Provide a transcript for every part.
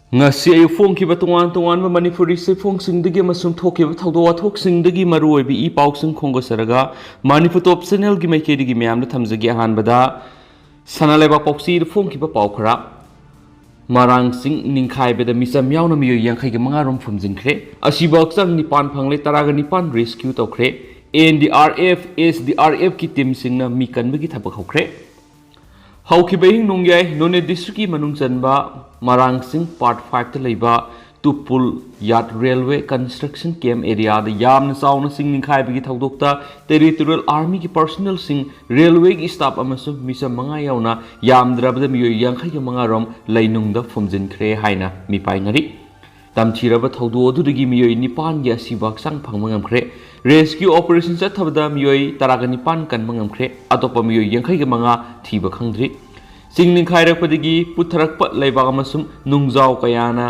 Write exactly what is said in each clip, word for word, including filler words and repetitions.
ꯉꯁꯤ ꯑꯌꯨꯛ ꯐꯣꯡꯈꯤꯕ ꯇꯣꯉꯥꯟ ꯇꯣꯉꯥꯟꯕ ꯃꯅꯤꯄꯨꯔꯤ ꯆꯦꯐꯣꯡꯁꯤꯡꯗꯒꯤ ꯑꯃꯁꯨꯡ ꯊꯣꯛꯈꯤꯕ ꯊꯧꯗꯣꯛ ꯋꯥꯊꯣꯛꯁꯤꯡꯗꯒꯤ ꯃꯔꯨꯑꯣꯏꯕ ꯏ ꯄꯥꯎꯁꯤꯡ ꯈꯣꯝꯒꯠꯆꯔꯒ ꯃꯅꯤꯄꯨꯔ ꯇꯣꯞ ꯆꯦꯅꯦꯜꯒꯤ ꯃꯥꯏꯀꯩꯗꯒꯤ ꯃꯌꯥꯝꯗ ꯊꯝꯖꯒꯦ꯫ ꯑꯍꯥꯟꯕꯗ ꯁꯅꯥ ꯂꯩꯕꯥꯛ ꯄꯥꯎꯆꯦꯗ ꯐꯣꯡꯈꯤꯕ ꯄꯥꯎ ꯈꯔ꯫ ꯃꯔꯥꯡ ꯆꯤꯡ ꯅꯤꯡꯈꯥꯏꯕꯗ ꯃꯤꯆꯝ ꯌꯥꯎꯅ ꯃꯤꯑꯣꯏ ꯌꯥꯡꯈꯩꯒ ꯃꯉꯥ ꯔꯣꯝ ꯐꯨꯝꯖꯤꯟꯈ꯭ꯔꯦ꯫ ꯑꯁꯤꯕ ꯍꯛꯆꯥꯡ ꯅꯤꯄꯥꯟ ꯐꯪꯂꯦ, ꯇꯔꯥꯒ ꯅꯤꯄꯥꯟ ꯔꯦꯁꯀ꯭ꯌꯨ ꯇꯧꯈ꯭ꯔꯦ꯫ N D R F, S D R ꯑꯦꯐꯀꯤ ꯇꯤꯝꯁꯤꯡꯅ ꯃꯤ ꯀꯟꯕꯒꯤ ꯊꯕꯛ ꯍꯧꯈ꯭ꯔꯦ꯫ ꯍꯧꯈꯤꯕ ꯏꯍꯤꯡ ꯅꯣꯡꯌꯥꯏ ꯅꯣꯅꯦ ꯗꯤꯁꯇ꯭ꯔꯤꯛꯀꯤ ꯃꯅꯨꯡ ꯆꯟꯕ ꯃꯔꯥꯡꯁꯤꯡ ꯄꯥꯔꯠ ꯐꯥꯏꯚꯇ ꯂꯩꯕ ꯇꯨꯄꯨꯜ ꯌꯥꯠ ꯔꯦꯜꯋꯦ ꯀꯟꯁꯇ꯭ꯔꯛꯁꯟ ꯀꯦꯝ ꯑꯦꯔꯤꯌꯥꯗ ꯌꯥꯝꯅ ꯆꯥꯎꯅ ꯆꯤꯡ ꯅꯤꯡꯈꯥꯏꯕꯒꯤ ꯊꯧꯗꯣꯛꯇ ꯇꯦꯔꯤꯇꯣꯔꯤꯌꯦꯜ ꯑꯥꯔꯃꯤꯒꯤ ꯄꯥꯔꯁꯣꯅꯦꯜꯁꯤꯡ, ꯔꯦꯜꯋꯦꯒꯤ ꯁ꯭ꯇꯥꯐ ꯑꯃꯁꯨꯡ ꯃꯤꯆꯝ ꯃꯉꯥ ꯌꯥꯎꯅ ꯌꯥꯝꯗ꯭ꯔꯕꯗ ꯃꯤꯑꯣꯏ ꯌꯥꯡꯈꯩꯒ ꯃꯉꯥ ꯔꯣꯝ ꯂꯩꯅꯨꯡꯗ ꯐꯨꯝꯖꯤꯟꯈ꯭ꯔꯦ ꯍꯥꯏꯅ ꯃꯤꯄꯥꯏꯅꯔꯤ꯫ ꯇꯝꯊꯤꯔꯕ ꯊꯧꯗꯣꯛ ꯑꯗꯨꯗꯒꯤ ꯃꯤꯑꯣꯏ ꯅꯤꯄꯥꯟꯒꯤ ꯑꯁꯤꯕ ꯍꯛꯆꯥꯡ ꯐꯪꯕ ꯉꯝꯈ꯭ꯔꯦ꯫ ꯔꯦꯁꯀ꯭ꯌꯨ ꯑꯣꯄꯔꯦꯁꯟ ꯆꯠꯊꯕꯗ ꯃꯤꯑꯣꯏ ꯇꯔꯥꯒ ꯅꯤꯄꯥꯟ ꯀꯟꯕ ꯉꯝꯈ꯭ꯔꯦ꯫ ꯑꯇꯣꯞꯄ ꯃꯤꯑꯣꯏ ꯌꯥꯡꯈꯩꯒ ꯃꯉꯥ ꯊꯤꯕ ꯈꯪꯗ꯭ꯔꯤ꯫ ꯆꯤꯡ ꯅꯤꯡꯈꯥꯏꯔꯛꯄꯗꯒꯤ ꯄꯨꯊꯔꯛꯄ ꯂꯩꯕꯥꯛ ꯑꯃꯁꯨꯡ ꯅꯨꯡꯖꯥꯎ ꯀꯌꯥꯅ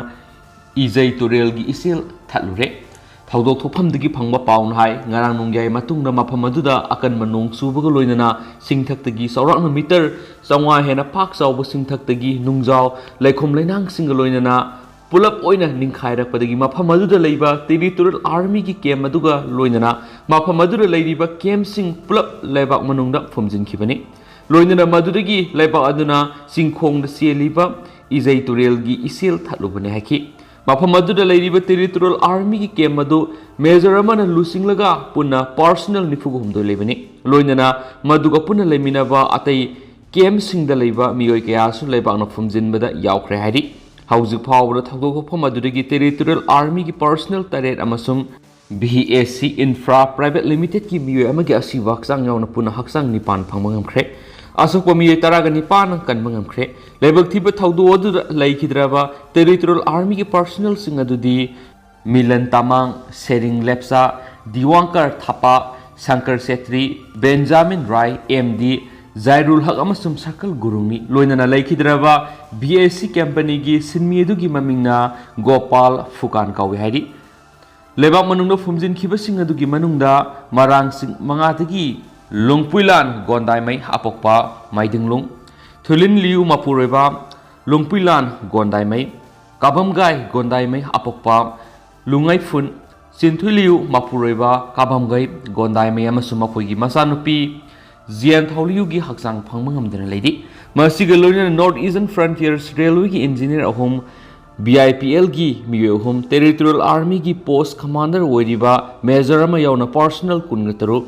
ꯏꯖꯩ ꯇꯨꯔꯦꯜꯒꯤ ꯏꯆꯦꯜ ꯊꯠꯂꯨꯔꯦ꯫ ꯊꯧꯗꯣꯛ ꯊꯣꯛꯐꯝꯗꯒꯤ ꯐꯪꯕ ꯄꯥꯎꯅ ꯍꯥꯏ, ꯉꯔꯥꯡ ꯅꯣꯡꯌꯥꯏ ꯃꯇꯨꯡꯗ ꯃꯐꯝ ꯑꯗꯨꯗ ꯑꯀꯟꯕ ꯅꯣꯡ ꯆꯨꯕꯒ ꯂꯣꯏꯅꯅ ꯆꯤꯡꯊꯛꯇꯒꯤ ꯆꯥꯎꯔꯥꯛꯅ ꯃꯤꯇꯔ ꯆꯥꯝꯃꯉꯥ ꯍꯦꯟꯅ ꯄꯥꯛ ꯆꯥꯎꯕ ꯆꯤꯡꯊꯛꯇꯒꯤ ꯅꯨꯡꯖꯥꯎ, ꯂꯩꯈꯣꯝ ꯂꯩꯅꯥꯡꯁꯤꯡꯒ ꯂꯣꯏꯅꯅ ꯄꯨꯂꯞ ꯑꯣꯏꯅ ꯅꯤꯡꯈꯥꯏꯔꯛꯄꯗꯒꯤ ꯃꯐꯝ ꯑꯗꯨꯗ ꯂꯩꯕ ꯇꯦꯔꯤꯇꯣꯔꯤꯌꯦꯜ ꯑꯥꯔꯃꯤꯒꯤ ꯀꯦꯝ ꯑꯗꯨꯒ ꯂꯣꯏꯅꯅ ꯃꯐꯝ ꯑꯗꯨꯗ ꯂꯩꯔꯤꯕ ꯀꯦꯝꯁꯤꯡ ꯄꯨꯂꯞ ꯂꯩꯕꯥꯛ ꯃꯅꯨꯡꯗ ꯐꯨꯝꯖꯤꯟꯈꯤꯕꯅꯤ꯫ ꯂꯣꯏꯅꯅ ꯃꯗꯨꯗꯒꯤ ꯂꯩꯕꯥꯛ ꯑꯗꯨꯅ ꯆꯤꯡꯈꯣꯡꯗ ꯆꯦꯜꯂꯤꯕ ꯏꯖꯩ ꯇꯨꯔꯦꯜꯒꯤ ꯏꯆꯦꯜ ꯊꯠꯂꯨꯕꯅꯤ ꯍꯥꯏꯈꯤ꯫ ꯃꯐꯝ ꯑꯗꯨꯗ ꯂꯩꯔꯤꯕ ꯇꯦꯔꯤꯇꯣꯔꯤꯌꯦꯜ ꯑꯥꯔꯃꯤꯒꯤ ꯀꯦꯝ ꯑꯗꯨ ꯃꯦꯖꯔ ꯑꯃꯅ ꯂꯨꯆꯤꯡꯂꯒ ꯄꯨꯟꯅ ꯄꯥꯔꯁꯣꯅꯦꯜ ꯅꯤꯐꯨꯒ ꯍꯨꯝꯗꯣꯏ ꯂꯩꯕꯅꯤ꯫ ꯂꯣꯏꯅꯅ ꯃꯗꯨꯒ ꯄꯨꯟꯅ ꯂꯩꯃꯤꯟꯅꯕ ꯑꯇꯩ ꯀꯦꯝꯁꯤꯡꯗ ꯂꯩꯕ ꯃꯤꯑꯣꯏ ꯀꯌꯥꯁꯨ ꯂꯩꯕꯥꯛꯅ ꯐꯨꯝꯖꯤꯟꯕꯗ ꯌꯥꯎꯈ꯭ꯔꯦ ꯍꯥꯏꯔꯤ꯫ ꯍꯧꯖꯤꯛ ꯐꯥꯎꯕꯗ ꯊꯧꯗꯣꯛ ꯊꯣꯛꯐꯝ ꯑꯗꯨꯗꯒꯤ ꯇꯦꯔꯤꯇꯣꯔꯤꯌꯦꯜ ꯑꯥꯔꯃꯤꯒꯤ ꯄꯥꯔꯁꯣꯅꯦꯜ ꯇꯔꯦꯠ ꯑꯃꯁꯨꯡ ꯚꯤ ꯑꯦ ꯁꯤ ꯏꯟꯐ꯭ꯔꯥ ꯄ꯭ꯔꯥꯏꯚꯦꯠ ꯂꯤꯃꯤꯇꯦꯗꯀꯤ ꯃꯤꯑꯣꯏ ꯑꯃꯒꯤ ꯑꯁꯤꯕ ꯍꯛꯆꯥꯡ ꯌꯥꯎꯅ ꯄꯨꯟꯅ ꯍꯛꯆꯥꯡ ꯅꯤꯄꯥꯟ ꯐꯪꯕ ꯉꯝꯈ꯭ꯔꯦ꯫ ꯑꯁꯣꯛꯄ ꯃꯤꯑꯣꯏ ꯇꯔꯥꯒ ꯅꯤꯄꯥꯟ ꯀꯟꯕ ꯉꯝꯈ꯭ꯔꯦ꯫ ꯂꯥꯏꯕꯛ ꯊꯤꯕ ꯊꯧꯗꯣꯛ ꯑꯗꯨꯗ ꯂꯩꯈꯤꯗ꯭ꯔꯕ ꯇꯦꯔꯤꯇꯣꯔꯤꯌꯦꯜ ꯑꯥꯔꯃꯤꯒꯤ ꯄꯥꯔꯁꯣꯅꯦꯜꯁꯤꯡ ꯑꯗꯨꯗꯤ ꯃꯤꯂꯟ ꯇꯥꯃꯥꯡ, ꯁꯦꯔꯤꯡ ꯂꯦꯞꯆꯥ, ꯗꯤꯋꯥꯡꯀꯔ ꯊꯥꯄꯥ, ꯁꯪꯀꯔ ꯁꯦꯇ꯭ꯔꯤ, ꯕꯦꯟꯖꯥꯃꯤꯟ ꯔꯥꯏ, ꯑꯦꯝ ꯗꯤ, ꯖꯥꯏꯔꯨꯜ ꯍꯛ ꯑꯃꯁꯨꯡ ꯁꯀꯜ ꯒꯨꯔꯨꯡꯅꯤ꯫ ꯂꯣꯏꯅꯅ ꯂꯩꯈꯤꯗ꯭ꯔꯕ ꯚꯤ ꯑꯦ ꯁꯤ ꯀꯝꯄꯅꯤꯒꯤ ꯁꯤꯟꯃꯤ ꯑꯗꯨꯒꯤ ꯃꯃꯤꯡꯅ ꯒꯣꯄꯥꯜ ꯐꯨꯀꯥꯟ ꯀꯧꯏ ꯍꯥꯏꯔꯤ꯫ ꯂꯩꯕꯥꯛ ꯃꯅꯨꯡꯗ ꯐꯨꯝꯖꯤꯟꯈꯤꯕꯁꯤꯡ ꯑꯗꯨꯒꯤ ꯃꯅꯨꯡꯗ ꯃꯔꯥꯡꯁꯤꯡ ꯃꯉꯥꯗꯒꯤ ꯂꯨꯡꯄꯨꯏꯂꯥꯟ ꯒꯣꯟꯗꯥꯏꯃꯩ ꯑꯄꯣꯛꯄ ꯃꯥꯏꯗꯤꯡꯂꯨꯡ, ꯊꯨꯂꯤꯟ ꯂꯤꯌꯨ ꯃꯄꯨꯔꯣꯏꯕ ꯂꯨꯡꯄꯨꯏꯂꯥꯟ ꯒꯣꯟꯗꯥꯏꯃꯩ, ꯀꯥꯕꯝꯒꯥꯏ ꯒꯣꯟꯗꯥꯏꯃꯩ ꯑꯄꯣꯛꯄ ꯂꯨꯉꯥꯏꯐꯨꯟ ꯆꯤꯟꯊꯨꯏꯂꯤꯌꯨ ꯃꯄꯨꯔꯣꯏꯕ ꯀꯥꯕꯝꯒꯥꯏ ꯒꯣꯟꯗꯥꯏꯃꯩ ꯑꯃꯁꯨꯡ ꯃꯈꯣꯏꯒꯤ ꯃꯆꯥꯅꯨꯄꯤ ꯖꯤꯌꯥꯟ ꯊꯧꯂꯤꯌꯨꯒꯤ ꯍꯛꯆꯥꯡ ꯐꯪꯕ ꯉꯝꯗꯅ ꯂꯩꯔꯤ꯫ ꯃꯁꯤꯒ ꯂꯣꯏꯅꯅ North Eastern Frontiers Railwayꯒꯤ engineer ꯑꯍꯨꯝ, BIPLꯒꯤ ꯃꯤꯑꯣꯏ ꯑꯍꯨꯝ, Territorial Armyꯒꯤ post commander ꯑꯣꯏꯔꯤꯕ major ꯑꯃ ꯌꯥꯎꯅ personnel ꯀꯨꯟꯒ ꯇꯔꯨꯛ,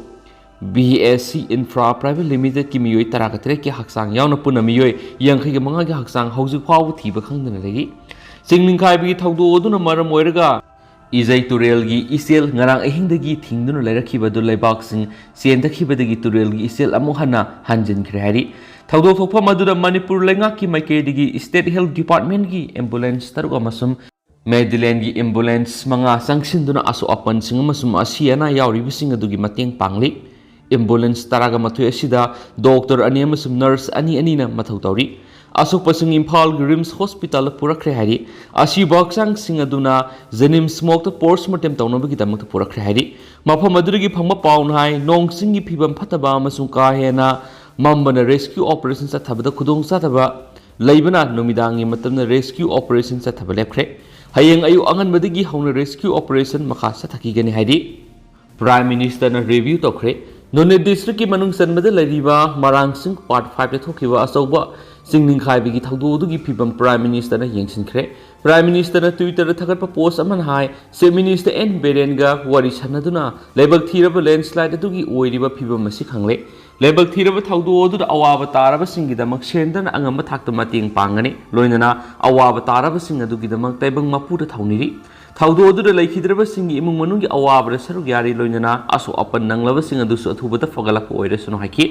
BSC Infra Private Limitedꯀꯤ ꯃꯤꯑꯣꯏ ꯇꯔꯥꯒ ꯇꯔꯦꯠꯀꯤ ꯍꯛꯆꯥꯡ ꯌꯥꯎꯅ ꯄꯨꯟꯅ ꯃꯤꯑꯣꯏ ꯌꯥꯡꯈꯩꯒ ꯃꯉꯥꯒꯤ ꯍꯛꯆꯥꯡ ꯍꯧꯖꯤꯛ ꯐꯥꯎꯕ ꯊꯤꯕ ꯈꯪꯗꯅ ꯂꯩꯔꯤ꯫ ꯆꯤꯡ ꯅꯤꯡꯈꯥꯏꯕꯒꯤ ꯊꯧꯗꯣꯛ ꯑꯗꯨꯅ ꯃꯔꯝ ꯑꯣꯏꯔꯒ ꯏꯖꯩ ꯇꯨꯔꯦꯜꯒꯤ ꯏꯆꯦꯜ ꯉꯔꯥꯡ ꯑꯍꯤꯡꯗꯒꯤ ꯊꯤꯡꯗꯨꯅ ꯂꯩꯔꯛꯈꯤꯕ ꯑꯗꯨ ꯂꯩꯕꯥꯛꯁꯤꯡ ꯆꯦꯟꯊꯈꯤꯕꯗꯒꯤ ꯇꯨꯔꯦꯜꯒꯤ ꯏꯆꯦꯜ ꯑꯃꯨꯛ ꯍꯟꯅ ꯍꯟꯖꯤꯟꯈ꯭ꯔꯦ ꯍꯥꯏꯔꯤ꯫ ꯊꯧꯗꯣꯛ ꯊꯣꯛꯐꯝ ꯑꯗꯨꯗ ꯃꯅꯤꯄꯨꯔ ꯂꯩꯉꯥꯛꯀꯤ ꯃꯥꯏꯀꯩꯗꯒꯤ State Health Departmentꯀꯤ ambulance ꯇꯔꯨꯛ ꯑꯃꯁꯨꯡ Medillineꯒꯤ ambulance ꯃꯉꯥ ꯆꯪꯁꯤꯟꯗꯨꯅ ꯑꯁꯣꯛ ꯑꯄꯟꯁꯤꯡ ꯑꯃꯁꯨꯡ ꯑꯁꯤ ꯑꯅꯥ ꯌꯥꯎꯔꯤꯕꯁꯤꯡ ꯑꯗꯨꯒꯤ ꯃꯇꯦꯡ ꯄꯥꯡꯂꯤ꯫ Ambulance ꯇꯔꯥꯒ ꯃꯥꯊꯣꯏ ꯑꯁꯤꯗ doctor ꯑꯅꯤ ꯑꯃꯁꯨꯡ nurse ꯑꯅꯤ ꯑꯅꯤꯅ ꯃꯊꯧ ꯇꯧꯔꯤ꯫ ꯑꯁꯣꯛꯄꯁꯤꯡ ꯏꯝꯐꯥꯜꯒꯤ RIMS hospitalꯗ ꯄꯨꯔꯛꯈ꯭ꯔꯦ ꯍꯥꯏꯔꯤ꯫ ꯑꯁꯤꯕ ꯍꯛꯆꯥꯡꯁꯤꯡ ꯑꯗꯨꯅ JNIMS morgueꯇ post mortem ꯇꯧꯅꯕꯒꯤꯗꯃꯛꯇ ꯄꯨꯔꯛꯈ꯭ꯔꯦ ꯍꯥꯏꯔꯤ꯫ ꯃꯐꯝ ꯑꯗꯨꯗꯒꯤ ꯐꯪꯕ ꯄꯥꯎꯅ ꯍꯥꯏ, ꯅꯣꯡ ꯆꯤꯡꯒꯤ ꯐꯤꯕꯝ ꯐꯠꯇꯕ ꯑꯃꯁꯨꯡ ꯀꯥ ꯍꯦꯟꯅ ꯃꯝꯕꯅ rescue operation ꯆꯠꯊꯕꯗ ꯈꯨꯗꯣꯡꯆꯥꯗꯕ ꯂꯩꯕꯅ ꯅꯨꯃꯤꯗꯥꯡꯒꯤ ꯃꯇꯝꯗ rescue operation ꯆꯠꯊꯕ ꯂꯦꯞꯈ꯭ꯔꯦ꯫ ꯍꯌꯦꯡ ꯑꯌꯨꯛ ꯑꯉꯟꯕꯗꯒꯤ ꯍꯧꯅ rescue operation ꯃꯈꯥ ꯆꯠꯊꯈꯤꯒꯅꯤ ꯍꯥꯏꯔꯤ꯫ Prime Ministerꯅ review ꯇꯧꯈ꯭ꯔꯦ꯫ ꯅꯣꯅꯦ districtꯀꯤ ꯃꯅꯨꯡ ꯆꯟꯕꯗ ꯂꯩꯔꯤꯕ ꯃꯔꯥꯡꯁꯤꯡ part fiveꯇ ꯊꯣꯛꯈꯤꯕ ꯑꯆꯧꯕ ꯆꯤꯡ ꯅꯤꯡꯈꯥꯏꯕꯒꯤ ꯊꯧꯗꯣꯛ ꯑꯗꯨꯒꯤ ꯐꯤꯕꯝ Prime Ministerꯅ ꯌꯦꯡꯁꯤꯟꯈ꯭ꯔꯦ꯫ Prime Ministerꯅ Twitterꯗ ꯊꯥꯒꯠꯄ post ꯑꯃꯅ ꯍꯥꯏ, Chief Minister N ꯕꯤꯔꯦꯟꯒ ꯋꯥꯔꯤ ꯁꯥꯟꯅꯗꯨꯅ ꯂꯥꯏꯕꯛ ꯊꯤꯔꯕ landslide ꯑꯗꯨꯒꯤ ꯑꯣꯏꯔꯤꯕ ꯐꯤꯕꯝ ꯑꯁꯤ ꯈꯪꯂꯦ꯫ ꯂꯥꯏꯕꯛ ꯊꯤꯔꯕ ꯊꯧꯗꯣꯛ ꯑꯗꯨꯗ ꯑꯋꯥꯕ ꯇꯥꯔꯕꯁꯤꯡꯒꯤꯗꯃꯛ ꯁꯦꯟꯗ꯭ꯔꯅ ꯑꯉꯝꯕ ꯊꯥꯛꯇ ꯃꯇꯦꯡ ꯄꯥꯡꯒꯅꯤ, ꯂꯣꯏꯅꯅ ꯑꯋꯥꯕ ꯇꯥꯔꯕꯁꯤꯡ ꯑꯗꯨꯒꯤꯗꯃꯛ ꯇꯥꯏꯕꯪ ꯃꯄꯨꯗ ꯊꯧꯅꯤꯔꯤ꯫ ꯊꯧꯗꯣꯛ ꯑꯗꯨꯗ ꯂꯩꯈꯤꯗ꯭ꯔꯕꯁꯤꯡꯒꯤ ꯏꯃꯨꯡ ꯃꯅꯨꯡꯒꯤ ꯑꯋꯥꯕꯗ ꯁꯔꯨꯛ ꯌꯥꯔꯤ, ꯂꯣꯏꯅꯅ ꯑꯁꯣꯛ ꯑꯄꯟ ꯅꯪꯂꯕꯁꯤꯡ ꯑꯗꯨꯁꯨ ꯑꯊꯨꯕꯗ ꯐꯒꯠꯂꯛꯄ ꯑꯣꯏꯔꯁꯅꯨ ꯍꯥꯏꯈꯤ꯫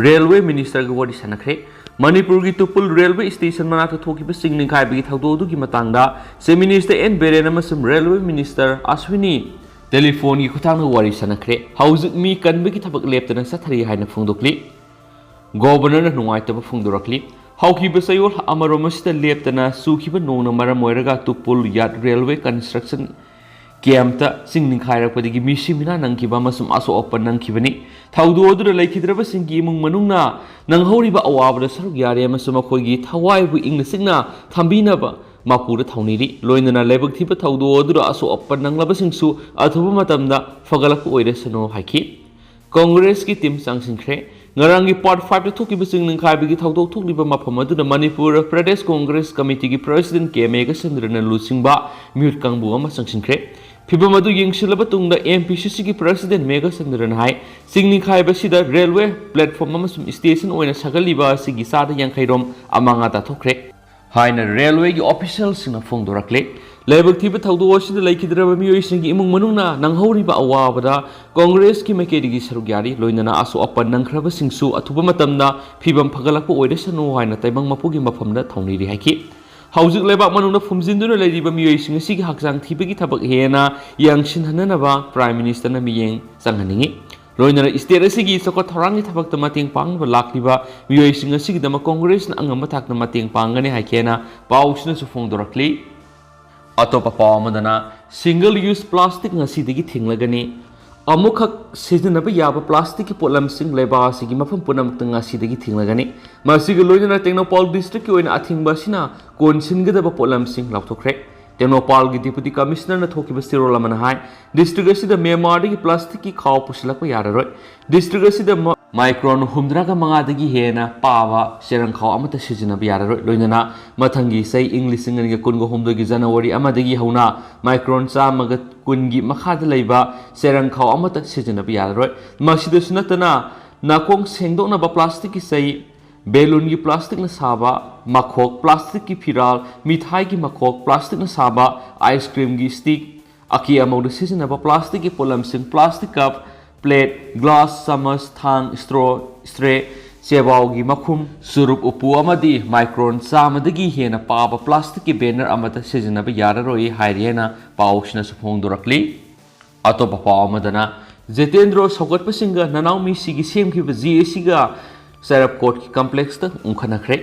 Railway Ministerꯒ ꯋꯥꯔꯤ ꯁꯥꯟꯅꯈ꯭ꯔꯦ꯫ ꯃꯅꯤꯄꯨꯔꯒꯤ ꯇꯨꯄꯨꯜ railway station ꯃꯅꯥꯛꯇ ꯊꯣꯛꯈꯤꯕ ꯆꯤꯡ ꯅꯤꯡꯈꯥꯏꯕꯒꯤ ꯊꯧꯗꯣꯛ ꯑꯗꯨꯒꯤ ꯃꯇꯥꯡꯗ Chief Minister N ꯕꯤꯔꯦꯟ ꯑꯃꯁꯨꯡ Railway Minister ꯑꯁ꯭ꯋꯤꯅꯤ telephoneꯒꯤ ꯈꯨꯠꯊꯥꯡꯗ ꯋꯥꯔꯤ ꯁꯥꯟꯅꯈ꯭ꯔꯦ꯫ ꯍꯧꯖꯤꯛ ꯃꯤ ꯀꯟꯕꯒꯤ ꯊꯕꯛ ꯂꯦꯞꯇꯅ ꯆꯠꯊꯔꯤ ꯍꯥꯏꯅ ꯐꯣꯡꯗꯣꯛꯂꯤ꯫ Governorꯅ ꯅꯨꯡꯉꯥꯏꯇꯕ ꯐꯣꯡꯗꯣꯔꯛꯂꯤ꯫ ꯍꯧꯈꯤꯕ ꯆꯌꯣꯜ ꯑꯃꯔꯣꯝ ꯑꯁꯤꯗ ꯂꯦꯞꯇꯅ ꯆꯨꯈꯤꯕ ꯅꯣꯡꯅ ꯃꯔꯝ ꯑꯣꯏꯔꯒ ꯇꯨꯄꯨꯜ ꯌꯥꯠ railway construction campꯇ ꯆꯤꯡ ꯅꯤꯡꯈꯥꯏꯔꯛꯄꯗꯒꯤ ꯃꯤꯁꯤ ꯃꯤꯅꯥ ꯅꯪꯈꯤꯕ ꯑꯃꯁꯨꯡ ꯑꯁꯣꯛ ꯑꯄꯟ ꯅꯪꯈꯤꯕꯅꯤ꯫ ꯊꯧꯗꯣꯛ ꯑꯗꯨꯗ ꯂꯩꯈꯤꯗ꯭ꯔꯕꯁꯤꯡꯒꯤ ꯏꯃꯨꯡ ꯃꯅꯨꯡꯅ ꯅꯪꯍꯧꯔꯤꯕ ꯑꯋꯥꯕꯗ ꯁꯔꯨꯛ ꯌꯥꯔꯤ ꯑꯃꯁꯨꯡ ꯃꯈꯣꯏꯒꯤ ꯊꯋꯥꯏꯕꯨ ꯏꯪꯅ ꯆꯤꯛꯅ ꯊꯝꯕꯤꯅꯕ ꯃꯄꯨꯗ ꯊꯧꯅꯤꯔꯤ꯫ ꯂꯣꯏꯅꯅ ꯂꯥꯏꯕꯛ ꯊꯤꯕ ꯊꯧꯗꯣꯛ ꯑꯗꯨꯗ ꯑꯁꯣꯛ ꯑꯄꯟ ꯅꯪꯂꯕꯁꯤꯡꯁꯨ ꯑꯊꯨꯕ ꯃꯇꯝꯗ ꯐꯒꯠꯂꯛꯄ ꯑꯣꯏꯔꯁꯅꯨ ꯍꯥꯏꯈꯤ꯫ ꯀꯣꯡꯒ꯭ꯔꯦꯁꯀꯤ ꯇꯤꯝ ꯆꯪꯁꯤꯟꯈ꯭ꯔꯦ꯫ ꯉꯔꯥꯡꯒꯤ ꯄꯥꯔꯠ ꯐꯥꯏꯚꯇ ꯊꯣꯛꯈꯤꯕ ꯆꯤꯡ ꯅꯤꯡꯈꯥꯏꯕꯒꯤ ꯊꯧꯗꯣꯛ ꯊꯣꯛꯂꯤꯕ ꯃꯐꯝ ꯑꯗꯨꯗ ꯃꯅꯤꯄꯨꯔ ꯄ꯭ꯔꯗꯦꯁ ꯀꯣꯡꯒ꯭ꯔꯦꯁ ꯀꯃꯤꯇꯤꯒꯤ ꯄ꯭ꯔꯁꯤꯗꯦꯟ ꯀꯦ ꯃꯦꯘꯆꯟꯗ꯭ꯔꯅ ꯂꯨꯆꯤꯡꯕ ꯃꯤꯍꯨꯠ ꯀꯥꯡꯕꯨ ꯑꯃ ꯆꯪꯁꯤꯟꯈ꯭ꯔꯦ꯫ ꯐꯤꯕꯝ ꯑꯗꯨ ꯌꯦꯡꯁꯤꯜꯂꯕ ꯇꯨꯡꯗ ꯑꯦꯝ ꯄꯤ ꯁꯤ ꯁꯤꯒꯤ ꯄ꯭ꯔꯁꯤꯗꯦꯟ ꯃꯦꯘꯆꯟꯗ꯭ꯔꯅ ꯍꯥꯏ, ꯆꯤꯡ ꯅꯤꯡꯈꯥꯏꯕꯁꯤꯗ ꯔꯦꯜꯋꯦ ꯄ꯭ꯂꯦꯠꯐꯣꯝ ꯑꯃꯁꯨꯡ ꯁ꯭ꯇꯦꯁꯟ ꯑꯣꯏꯅ ꯁꯥꯒꯠꯂꯤꯕ ꯑꯁꯤꯒꯤ ꯆꯥꯗ ꯌꯥꯡꯈꯩ ꯔꯣꯝ ꯑꯃꯥꯡ ꯑꯇꯥ ꯊꯣꯛꯈ꯭ꯔꯦ ꯍꯥꯏꯅ ꯔꯦꯜꯋꯦꯒꯤ ꯑꯣꯐꯤꯁꯤꯌꯦꯜꯁꯤꯡꯅ ꯐꯣꯡꯗꯣꯔꯛꯂꯤ꯫ ꯂꯥꯏꯕꯛ ꯊꯤꯕ ꯊꯧꯗꯣꯛ ꯑꯁꯤꯗ ꯂꯩꯈꯤꯗ꯭ꯔꯕ ꯃꯤꯑꯣꯏꯁꯤꯡꯒꯤ ꯏꯃꯨꯡ ꯃꯅꯨꯡꯅ ꯅꯪꯍꯧꯔꯤꯕ ꯑꯋꯥꯕꯗ ꯀꯣꯡꯒ꯭ꯔꯦꯁꯀꯤ ꯃꯥꯏꯀꯩꯗꯒꯤ ꯁꯔꯨꯛ ꯌꯥꯔꯤ꯫ ꯂꯣꯏꯅꯅ ꯑꯁꯣꯛ ꯑꯄꯟ ꯅꯪꯈ꯭ꯔꯕꯁꯤꯡꯁꯨ ꯑꯊꯨꯕ ꯃꯇꯝꯗ ꯐꯤꯕꯝ ꯐꯒꯠꯂꯛꯄ ꯑꯣꯏꯔꯁꯅꯨ ꯍꯥꯏꯅ ꯇꯥꯏꯕꯪ ꯃꯄꯨꯒꯤ ꯃꯐꯝꯗ ꯊꯧꯅꯤꯔꯤ ꯍꯥꯏꯈꯤ꯫ ꯍꯧꯖꯤꯛ ꯂꯩꯕꯥꯛ ꯃꯅꯨꯡꯗ ꯐꯨꯝꯖꯤꯟꯗꯨꯅ ꯂꯩꯔꯤꯕ ꯃꯤꯑꯣꯏꯁꯤꯡ ꯑꯁꯤꯒꯤ ꯍꯛꯆꯥꯡ ꯊꯤꯕꯒꯤ ꯊꯕꯛ ꯍꯦꯟꯅ ꯌꯥꯡꯁꯤꯟꯍꯟꯅꯅꯕ ꯄ꯭ꯔꯥꯏꯝ ꯃꯤꯅꯤꯁꯇꯔꯅ ꯃꯤꯠꯌꯦꯡ ꯆꯪꯍꯟꯅꯤꯡꯏ꯫ ꯂꯣꯏꯅꯅ ꯁ꯭ꯇꯦꯠ ꯑꯁꯤꯒꯤ ꯆꯥꯎꯈꯠ ꯊꯧꯔꯥꯡꯒꯤ ꯊꯕꯛꯇ ꯃꯇꯦꯡ ꯄꯥꯡꯅꯕ ꯂꯥꯛꯂꯤꯕ ꯃꯤꯑꯣꯏꯁꯤꯡ ꯑꯁꯤꯒꯤꯗꯃꯛ ꯀꯣꯡꯒ꯭ꯔꯦꯁꯅ ꯑꯉꯝꯕ ꯊꯥꯛꯇ ꯃꯇꯦꯡ ꯄꯥꯡꯒꯅꯤ ꯍꯥꯏꯈꯤ ꯍꯥꯏꯅ ꯄꯥꯎꯁꯤꯅꯁꯨ ꯐꯣꯡꯗꯣꯔꯛꯂꯤ꯫ ꯑꯇꯣꯞꯄ ꯄꯥꯎ ꯑꯃꯗꯅ, ꯁꯤꯡꯒꯜ ꯌꯨꯁ ꯄ꯭ꯂꯥꯁꯇꯤꯛ ꯉꯁꯤꯗꯒꯤ ꯊꯤꯡꯂꯒꯅꯤ꯫ ꯑꯃꯨꯛꯈꯛ ꯁꯤꯖꯤꯟꯅꯕ ꯌꯥꯕ ꯄ꯭ꯂꯥꯁꯇꯤꯛꯀꯤ ꯄꯣꯠꯂꯝꯁꯤꯡ ꯂꯩꯕꯥꯛ ꯑꯁꯤꯒꯤ ꯃꯐꯝ ꯄꯨꯝꯅꯃꯛꯇ ꯉꯁꯤꯗꯒꯤ ꯊꯤꯡꯂꯒꯅꯤ꯫ ꯃꯁꯤꯒ ꯂꯣꯏꯅꯅ ꯇꯦꯡꯅꯧꯄꯥꯜ ꯗꯤꯁꯇ꯭ꯔꯤꯛꯀꯤ ꯑꯣꯏꯅ ꯑꯊꯤꯡꯕ ꯑꯁꯤꯅ ꯀꯣꯟꯁꯤꯟꯒꯗꯕ ꯄꯣꯠꯂꯝꯁꯤꯡ ꯂꯥꯎꯊꯣꯛꯈ꯭ꯔꯦ꯫ ꯇꯦꯡꯅꯧꯄꯥꯜꯒꯤ ꯗꯤꯄꯨꯇꯤ ꯀꯃꯤꯁꯅꯔꯅ ꯊꯣꯛꯈꯤꯕ ꯆꯦꯔꯣꯜ ꯑꯃꯅ ꯍꯥꯏ, ꯗꯤꯁꯇ꯭ꯔꯤꯛ ꯑꯁꯤꯗ ꯃ꯭ꯌꯥꯟꯃꯥꯔꯗꯒꯤ ꯄ꯭ꯂꯥꯁꯇꯤꯛꯀꯤ ꯈꯥꯎ ꯄꯨꯁꯤꯜꯂꯛꯄ ꯌꯥꯔꯔꯣꯏ꯫ ꯗꯤꯁꯇ꯭ꯔꯤꯛ ꯑꯁꯤꯗ ꯃ-, ꯃꯥꯏꯀ꯭ꯔꯣꯟ ꯍꯨꯝꯗ꯭ꯔꯥꯒ ꯃꯉꯥꯗꯒꯤ ꯍꯦꯟꯅ ꯄꯥꯕ ꯆꯦꯔꯪ ꯈꯥꯎ ꯑꯃꯠꯇ ꯁꯤꯖꯤꯟꯅꯕ ꯌꯥꯔꯔꯣꯏ꯫ ꯂꯣꯏꯅꯅ ꯃꯊꯪꯒꯤ ꯆꯍꯤ, ꯏꯪ ꯂꯤꯁꯤꯡ ꯑꯅꯤꯒ ꯀꯨꯟꯒ ꯍꯨꯝꯗꯣꯏꯒꯤ ꯖꯅꯋꯥꯔꯤ ꯑꯃꯗꯒꯤ ꯍꯧꯅ ꯃꯥꯏꯀ꯭ꯔꯣꯟ ꯆꯥꯝꯃꯒ ꯀꯨꯟꯒꯤ ꯃꯈꯥꯗ ꯂꯩꯕ ꯆꯦꯔꯪ ꯈꯥꯎ ꯑꯃꯠꯇ ꯁꯤꯖꯤꯟꯅꯕ ꯌꯥꯔꯔꯣꯏ꯫ ꯃꯁꯤꯗꯁꯨ ꯅꯠꯇꯅ, ꯅꯥꯀꯣꯡ ꯁꯦꯡꯗꯣꯛꯅꯕ ꯄ꯭ꯂꯥꯁꯇꯤꯛꯀꯤ ꯆꯩ, ꯕꯦꯂꯨꯟꯒꯤ ꯄ꯭ꯂꯥꯁꯇꯤꯛꯅ ꯁꯥꯕ ꯃꯈꯣꯛ, ꯄ꯭ꯂꯥꯁꯇꯤꯛꯀꯤ ꯐꯤꯔꯥꯜ, ꯃꯤꯊꯥꯏꯒꯤ ꯃꯈꯣꯛ, ꯄ꯭ꯂꯥꯁꯇꯤꯛꯅ ꯁꯥꯕ ꯑꯥꯏꯁ ꯀ꯭ꯔꯤꯝꯒꯤ ꯁ꯭ꯇꯤꯛ, ꯑꯀꯦ ꯑꯃꯧꯗ ꯁꯤꯖꯤꯟꯅꯕ ꯄ꯭ꯂꯥꯁꯇꯤꯛꯀꯤ ꯄꯣꯠꯂꯝꯁꯤꯡ, ꯄ꯭ꯂꯥꯁꯇꯤꯛ ꯀꯞ, ꯄ꯭ꯂꯦꯠ, ꯒ꯭ꯂꯥꯁ, ꯆꯥꯃꯁ, ꯊꯥꯡ, ꯁ꯭ꯇ꯭ꯔꯣ, ꯁ꯭ꯇ꯭ꯔꯦ, ꯆꯦꯕꯥꯎꯒꯤ ꯃꯈꯨꯝ, ꯆꯨꯔꯨꯞ ꯎꯄꯨ ꯑꯃꯗꯤ ꯃꯥꯏꯀ꯭ꯔꯣꯟ ꯆꯥꯝꯃꯗꯒꯤ ꯍꯦꯟꯅ ꯄꯥꯕ ꯄ꯭ꯂꯥꯁꯇꯤꯛꯀꯤ ꯕꯦꯅꯔ ꯑꯃꯠꯇ ꯁꯤꯖꯤꯟꯅꯕ ꯌꯥꯔꯔꯣꯏ ꯍꯥꯏꯔꯤ ꯍꯥꯏꯅ ꯄꯥꯎꯁꯤꯅꯁꯨ ꯐꯣꯡꯗꯣꯔꯛꯂꯤ꯫ ꯑꯇꯣꯞꯄ ꯄꯥꯎ ꯑꯃꯗꯅ, ꯖꯤꯇꯦꯟꯗ꯭ꯔꯣ ꯁꯧꯒꯠꯄꯁꯤꯡꯒ ꯅꯅꯥꯎ ꯃꯤꯁꯤꯒꯤ ꯁꯦꯝꯈꯤꯕ ꯖꯦ ꯑꯦ ꯁꯤꯒ ꯆꯩꯔꯞ ꯀꯣꯔꯠꯀꯤ ꯀꯝꯄ꯭ꯂꯦꯛꯁꯇ ꯎꯪꯈꯠꯅꯈ꯭ꯔꯦ꯫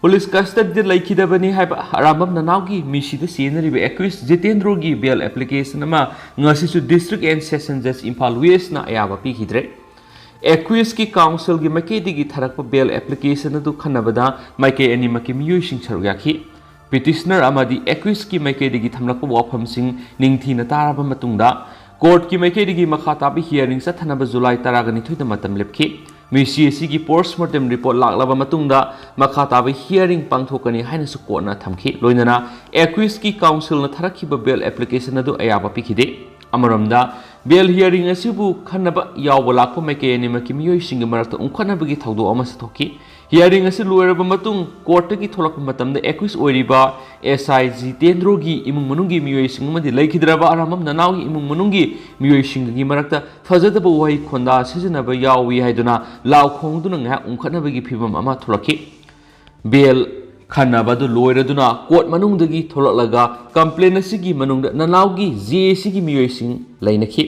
ꯄꯨꯂꯤꯁ ꯀꯁꯇꯗꯤꯗ ꯂꯩꯈꯤꯗꯕꯅꯤ ꯍꯥꯏꯕ ꯑꯔꯥꯝꯕꯝ ꯅꯅꯥꯎꯒꯤ ꯃꯤꯁꯤꯗ ꯆꯦꯟꯅꯔꯤꯕ ꯑꯦꯀ꯭ꯌꯨꯁ ꯖꯤꯇꯦꯟꯗ꯭ꯔꯣꯒꯤ ꯕꯦꯜ ꯑꯦꯄ꯭ꯂꯤꯀꯦꯁꯟ ꯑꯃ ꯉꯁꯤꯁꯨ ꯗꯤꯁꯇ꯭ꯔꯤꯛ ꯑꯦꯟ ꯁꯦꯁꯟ ꯖꯖ ꯏꯝꯐꯥꯜ ꯋꯦꯁꯅ ꯑꯌꯥꯕ ꯄꯤꯈꯤꯗ꯭ꯔꯦ꯫ ꯑꯦꯀ꯭ꯌꯨꯁꯀꯤ ꯀꯥꯎꯟꯁꯤꯜꯒꯤ ꯃꯥꯏꯀꯩꯗꯒꯤ ꯊꯥꯔꯛꯄ ꯕꯦꯜ ꯑꯦꯄ꯭ꯂꯤꯀꯦꯁꯟ ꯑꯗꯨ ꯈꯟꯅꯕꯗ ꯃꯥꯏꯀꯩ ꯑꯅꯤꯃꯛꯀꯤ ꯃꯤꯑꯣꯏꯁꯤꯡ ꯁꯔꯨꯛ ꯌꯥꯈꯤ꯫ Petitioner ꯑꯃꯗꯤ accused ꯀꯤ ꯃꯥꯏꯀꯩꯗꯒꯤ ꯊꯝꯂꯛꯄ ꯋꯥꯐꯝꯁꯤꯡ ꯅꯤꯡꯊꯤꯅ ꯇꯥꯔꯕ ꯃꯇꯨꯡꯗ, court ꯀꯤ ꯃꯥꯏꯀꯩꯗꯒꯤ ꯃꯈꯥ ꯇꯥꯕ hearing ꯆꯠꯊꯅꯕ July ꯇꯔꯥꯒ ꯅꯤꯊꯣꯏꯗ ꯃꯇꯝ ꯂꯦꯞꯈꯤ꯫ ꯃꯤꯁꯤ ꯑꯁꯤꯒꯤ post mortem report ꯂꯥꯛꯂꯕ ꯃꯇꯨꯡꯗ ꯃꯈꯥ ꯇꯥꯕ hearing ꯄꯥꯡꯊꯣꯛꯀꯅꯤ ꯍꯥꯏꯅꯁꯨ court ꯅ ꯊꯝꯈꯤ꯫ ꯂꯣꯏꯅꯅ accused ꯀꯤ counsel ꯅ ꯊꯥꯔꯛꯈꯤꯕ bail application ꯑꯗꯨ ꯑꯌꯥꯕ ꯄꯤꯈꯤꯗꯦ꯫ ꯑꯃꯔꯣꯝꯗ, bail hearing ꯑꯁꯤꯕꯨ ꯈꯟꯅꯕ ꯌꯥꯎꯕ ꯂꯥꯛꯄ ꯃꯥꯏꯀꯩ ꯑꯅꯤꯃꯛꯀꯤ ꯃꯤꯑꯣꯏꯁꯤꯡꯒꯤ ꯃꯔꯛꯇ ꯎꯪꯈꯠꯅꯕꯒꯤ ꯊꯧꯗꯣꯛ ꯑꯃꯁꯨ ꯊꯣꯛꯈꯤ꯫ Hearing ꯑꯁꯤ ꯂꯣꯏꯔꯕ ꯃꯇꯨꯡ, court ꯇꯒꯤ ꯊꯣꯛꯂꯛꯄ ꯃꯇꯝꯗ accused ꯑꯣꯏꯔꯤꯕ S I ꯖꯤꯇꯦꯟꯗ꯭ꯔꯣꯒꯤ ꯏꯃꯨꯡ ꯃꯅꯨꯡꯒꯤ ꯃꯤꯑꯣꯏꯁꯤꯡ ꯑꯃꯗꯤ ꯂꯩꯈꯤꯗ꯭ꯔꯕ ꯑꯔꯥꯃꯝ ꯅꯅꯥꯎꯒꯤ ꯏꯃꯨꯡ ꯃꯅꯨꯡꯒꯤ ꯃꯤꯑꯣꯏꯁꯤꯡꯒꯤ ꯃꯔꯛꯇ ꯐꯖꯗꯕ ꯋꯥꯍꯩ ꯈꯣꯟꯗꯥ ꯁꯤꯖꯤꯟꯅꯕ ꯌꯥꯎꯏ ꯍꯥꯏꯗꯨꯅ ꯂꯥꯎ ꯈꯣꯡꯗꯨꯅ ꯉꯥꯏꯍꯥꯛ ꯎꯪꯈꯠꯅꯕꯒꯤ ꯐꯤꯚꯝ ꯑꯃ ꯊꯣꯛꯂꯛꯈꯤ꯫ Bail ꯈꯟꯅꯕ ꯑꯗꯨ ꯂꯣꯏꯔꯗꯨꯅ court ꯃꯅꯨꯡꯗꯒꯤ ꯊꯣꯛꯂꯛꯂꯒ complaint ꯑꯁꯤꯒꯤ ꯃꯅꯨꯡꯗ ꯅꯅꯥꯎꯒꯤ J A C ꯒꯤ ꯃꯤꯑꯣꯏꯁꯤꯡ ꯂꯩꯅꯈꯤ꯫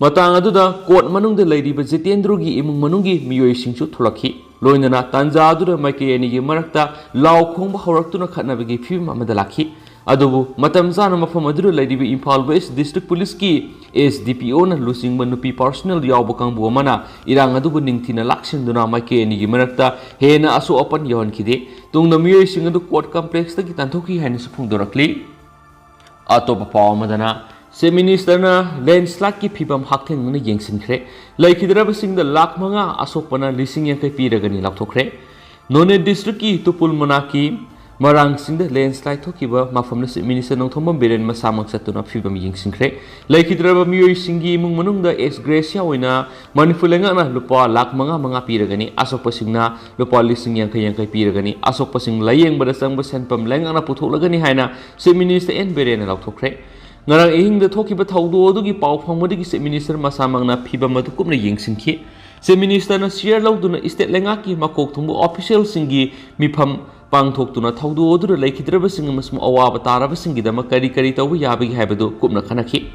ꯃꯇꯥꯡ ꯑꯗꯨꯗ court ꯃꯅꯨꯡꯗ ꯂꯩꯔꯤꯕ ꯖꯤꯇꯦꯟꯗ꯭ꯔꯣꯒꯤ ꯏꯃꯨꯡ ꯃꯅꯨꯡꯒꯤ ꯃꯤꯑꯣꯏꯁꯤꯡꯁꯨ ꯊꯣꯛꯂꯛꯈꯤ꯫ ꯂꯣꯏꯅꯅ ꯇꯥꯟꯖꯥ ꯑꯗꯨꯗ ꯃꯥꯏꯀꯩ ꯑꯅꯤꯒꯤ ꯃꯔꯛꯇ ꯂꯥꯎ ꯈꯣꯡꯕ ꯍꯧꯔꯛꯇꯨꯅ ꯈꯠꯅꯕꯒꯤ ꯐꯤꯚꯝ ꯑꯃꯗ ꯂꯥꯛꯈꯤ꯫ ꯑꯗꯨꯕꯨ ꯃꯇꯝ ꯆꯥꯅ ꯃꯐꯝ ꯑꯗꯨꯗ ꯂꯩꯔꯤꯕ ꯏꯝꯐꯥꯜ West District Police ꯀꯤ S D P O ꯅ ꯂꯨꯆꯤꯡꯕ ꯅꯨꯄꯤ personnel ꯌꯥꯎꯕ ꯀꯥꯡꯕꯨ ꯑꯃꯅ ꯏꯔꯥꯡ ꯑꯗꯨꯕꯨ ꯅꯤꯡꯊꯤꯅ ꯂꯥꯛꯁꯤꯟꯗꯨꯅ ꯃꯥꯏꯀꯩ ꯑꯅꯤꯒꯤ ꯃꯔꯛꯇ ꯍꯦꯟꯅ ꯑꯁꯣꯛ ꯑꯄꯟ ꯌꯧꯍꯟꯈꯤꯗꯦ꯫ ꯇꯨꯡꯗ ꯃꯤꯑꯣꯏꯁꯤꯡ ꯑꯗꯨ court complex ꯇꯒꯤ ꯇꯥꯟꯊꯣꯛꯈꯤ ꯍꯥꯏꯅꯁꯨ ꯐꯣꯡꯗꯣꯔꯛꯂꯤ꯫ ꯑꯇꯣꯞꯄ ꯄꯥꯎ ꯑꯃꯗꯅ, Chief Minister ꯅ landslide ꯀꯤ ꯐꯤꯕꯝ ꯍꯛꯊꯦꯡꯅꯅ ꯌꯦꯡꯁꯤꯟꯈ꯭ꯔꯦ꯫ ꯂꯩꯈꯤꯗ꯭ꯔꯕꯁꯤꯡꯗ ꯂꯥꯈ ꯃꯉꯥ, ꯑꯁꯣꯛꯄꯅ ꯂꯤꯁꯤꯡ ꯌꯥꯡꯈꯩ ꯄꯤꯔꯒꯅꯤ ꯂꯥꯎꯊꯣꯛꯈ꯭ꯔꯦ꯫ Noney District ꯀꯤ ꯇꯨꯄꯨꯜ ꯃꯅꯥꯛꯀꯤ ꯃꯔꯥꯡꯁꯤꯡꯗ landslide ꯊꯣꯛꯈꯤꯕ ꯃꯐꯝꯗ Chief Minister ꯅꯣꯡꯊꯣꯝꯕꯝ ꯕꯤꯔꯦꯟ ꯃꯁꯥꯃꯛ ꯆꯠꯇꯨꯅ ꯐꯤꯕꯝ ꯌꯦꯡꯁꯤꯟꯈ꯭ꯔꯦ꯫ ꯂꯩꯈꯤꯗ꯭ꯔꯕ ꯃꯤꯑꯣꯏꯁꯤꯡꯒꯤ ꯏꯃꯨꯡ ꯃꯅꯨꯡꯗ ex gratia ꯑꯣꯏꯅ ꯃꯅꯤꯄꯨꯔ ꯂꯩꯉꯥꯛꯅ ꯂꯨꯄꯥ ꯂꯥꯈ ꯃꯉꯥ ꯃꯉꯥ ꯄꯤꯔꯒꯅꯤ, ꯑꯁꯣꯛꯄꯁꯤꯡꯅ ꯂꯨꯄꯥ ꯂꯤꯁꯤꯡ ꯌꯥꯡꯈꯩ ꯌꯥꯡꯈꯩ ꯄꯤꯔꯒꯅꯤ, ꯑꯁꯣꯛꯄꯁꯤꯡ ꯂꯥꯌꯦꯡꯕꯗ ꯆꯪꯕ ꯁꯦꯟꯐꯝ ꯂꯩꯉꯥꯛꯅ ꯄꯨꯊꯣꯛꯂꯒꯅꯤ ꯍꯥꯏꯅ Chief Minister N ꯕꯤꯔꯦꯟꯅ ꯂꯥꯎꯊꯣꯛꯈ꯭ꯔꯦ꯫ ꯉꯔꯥꯡ ꯑꯍꯤꯡꯗ ꯊꯣꯛꯈꯤꯕ ꯊꯧꯗꯣꯛ ꯑꯗꯨꯒꯤ ꯄꯥꯎ ꯐꯪꯕꯗꯒꯤ Chief Minister ꯃꯁꯥꯃꯛꯅ ꯐꯤꯕꯝ ꯑꯗꯨ ꯀꯨꯞꯅ ꯌꯦꯡꯁꯤꯟꯈꯤ꯫ Chief Minister ꯅ chair ꯂꯧꯗꯨꯅ state ꯂꯩꯉꯥꯛꯀꯤ ꯃꯀꯣꯛ ꯊꯣꯡꯕ official ꯁꯤꯡꯒꯤ ꯃꯤꯐꯝ ꯄꯥꯡꯊꯣꯛꯇꯨꯅ ꯊꯧꯗꯣꯛ ꯑꯗꯨꯗ ꯂꯩꯈꯤꯗ꯭ꯔꯕꯁꯤꯡ ꯑꯃꯁꯨꯡ ꯑꯋꯥꯕ ꯇꯥꯔꯕꯁꯤꯡꯒꯤꯗꯃꯛ ꯀꯔꯤ ꯀꯔꯤ ꯇꯧꯕ ꯌꯥꯕꯒꯦ ꯍꯥꯏꯕꯗꯨ ꯀꯨꯞꯅ ꯈꯟꯅꯈꯤ꯫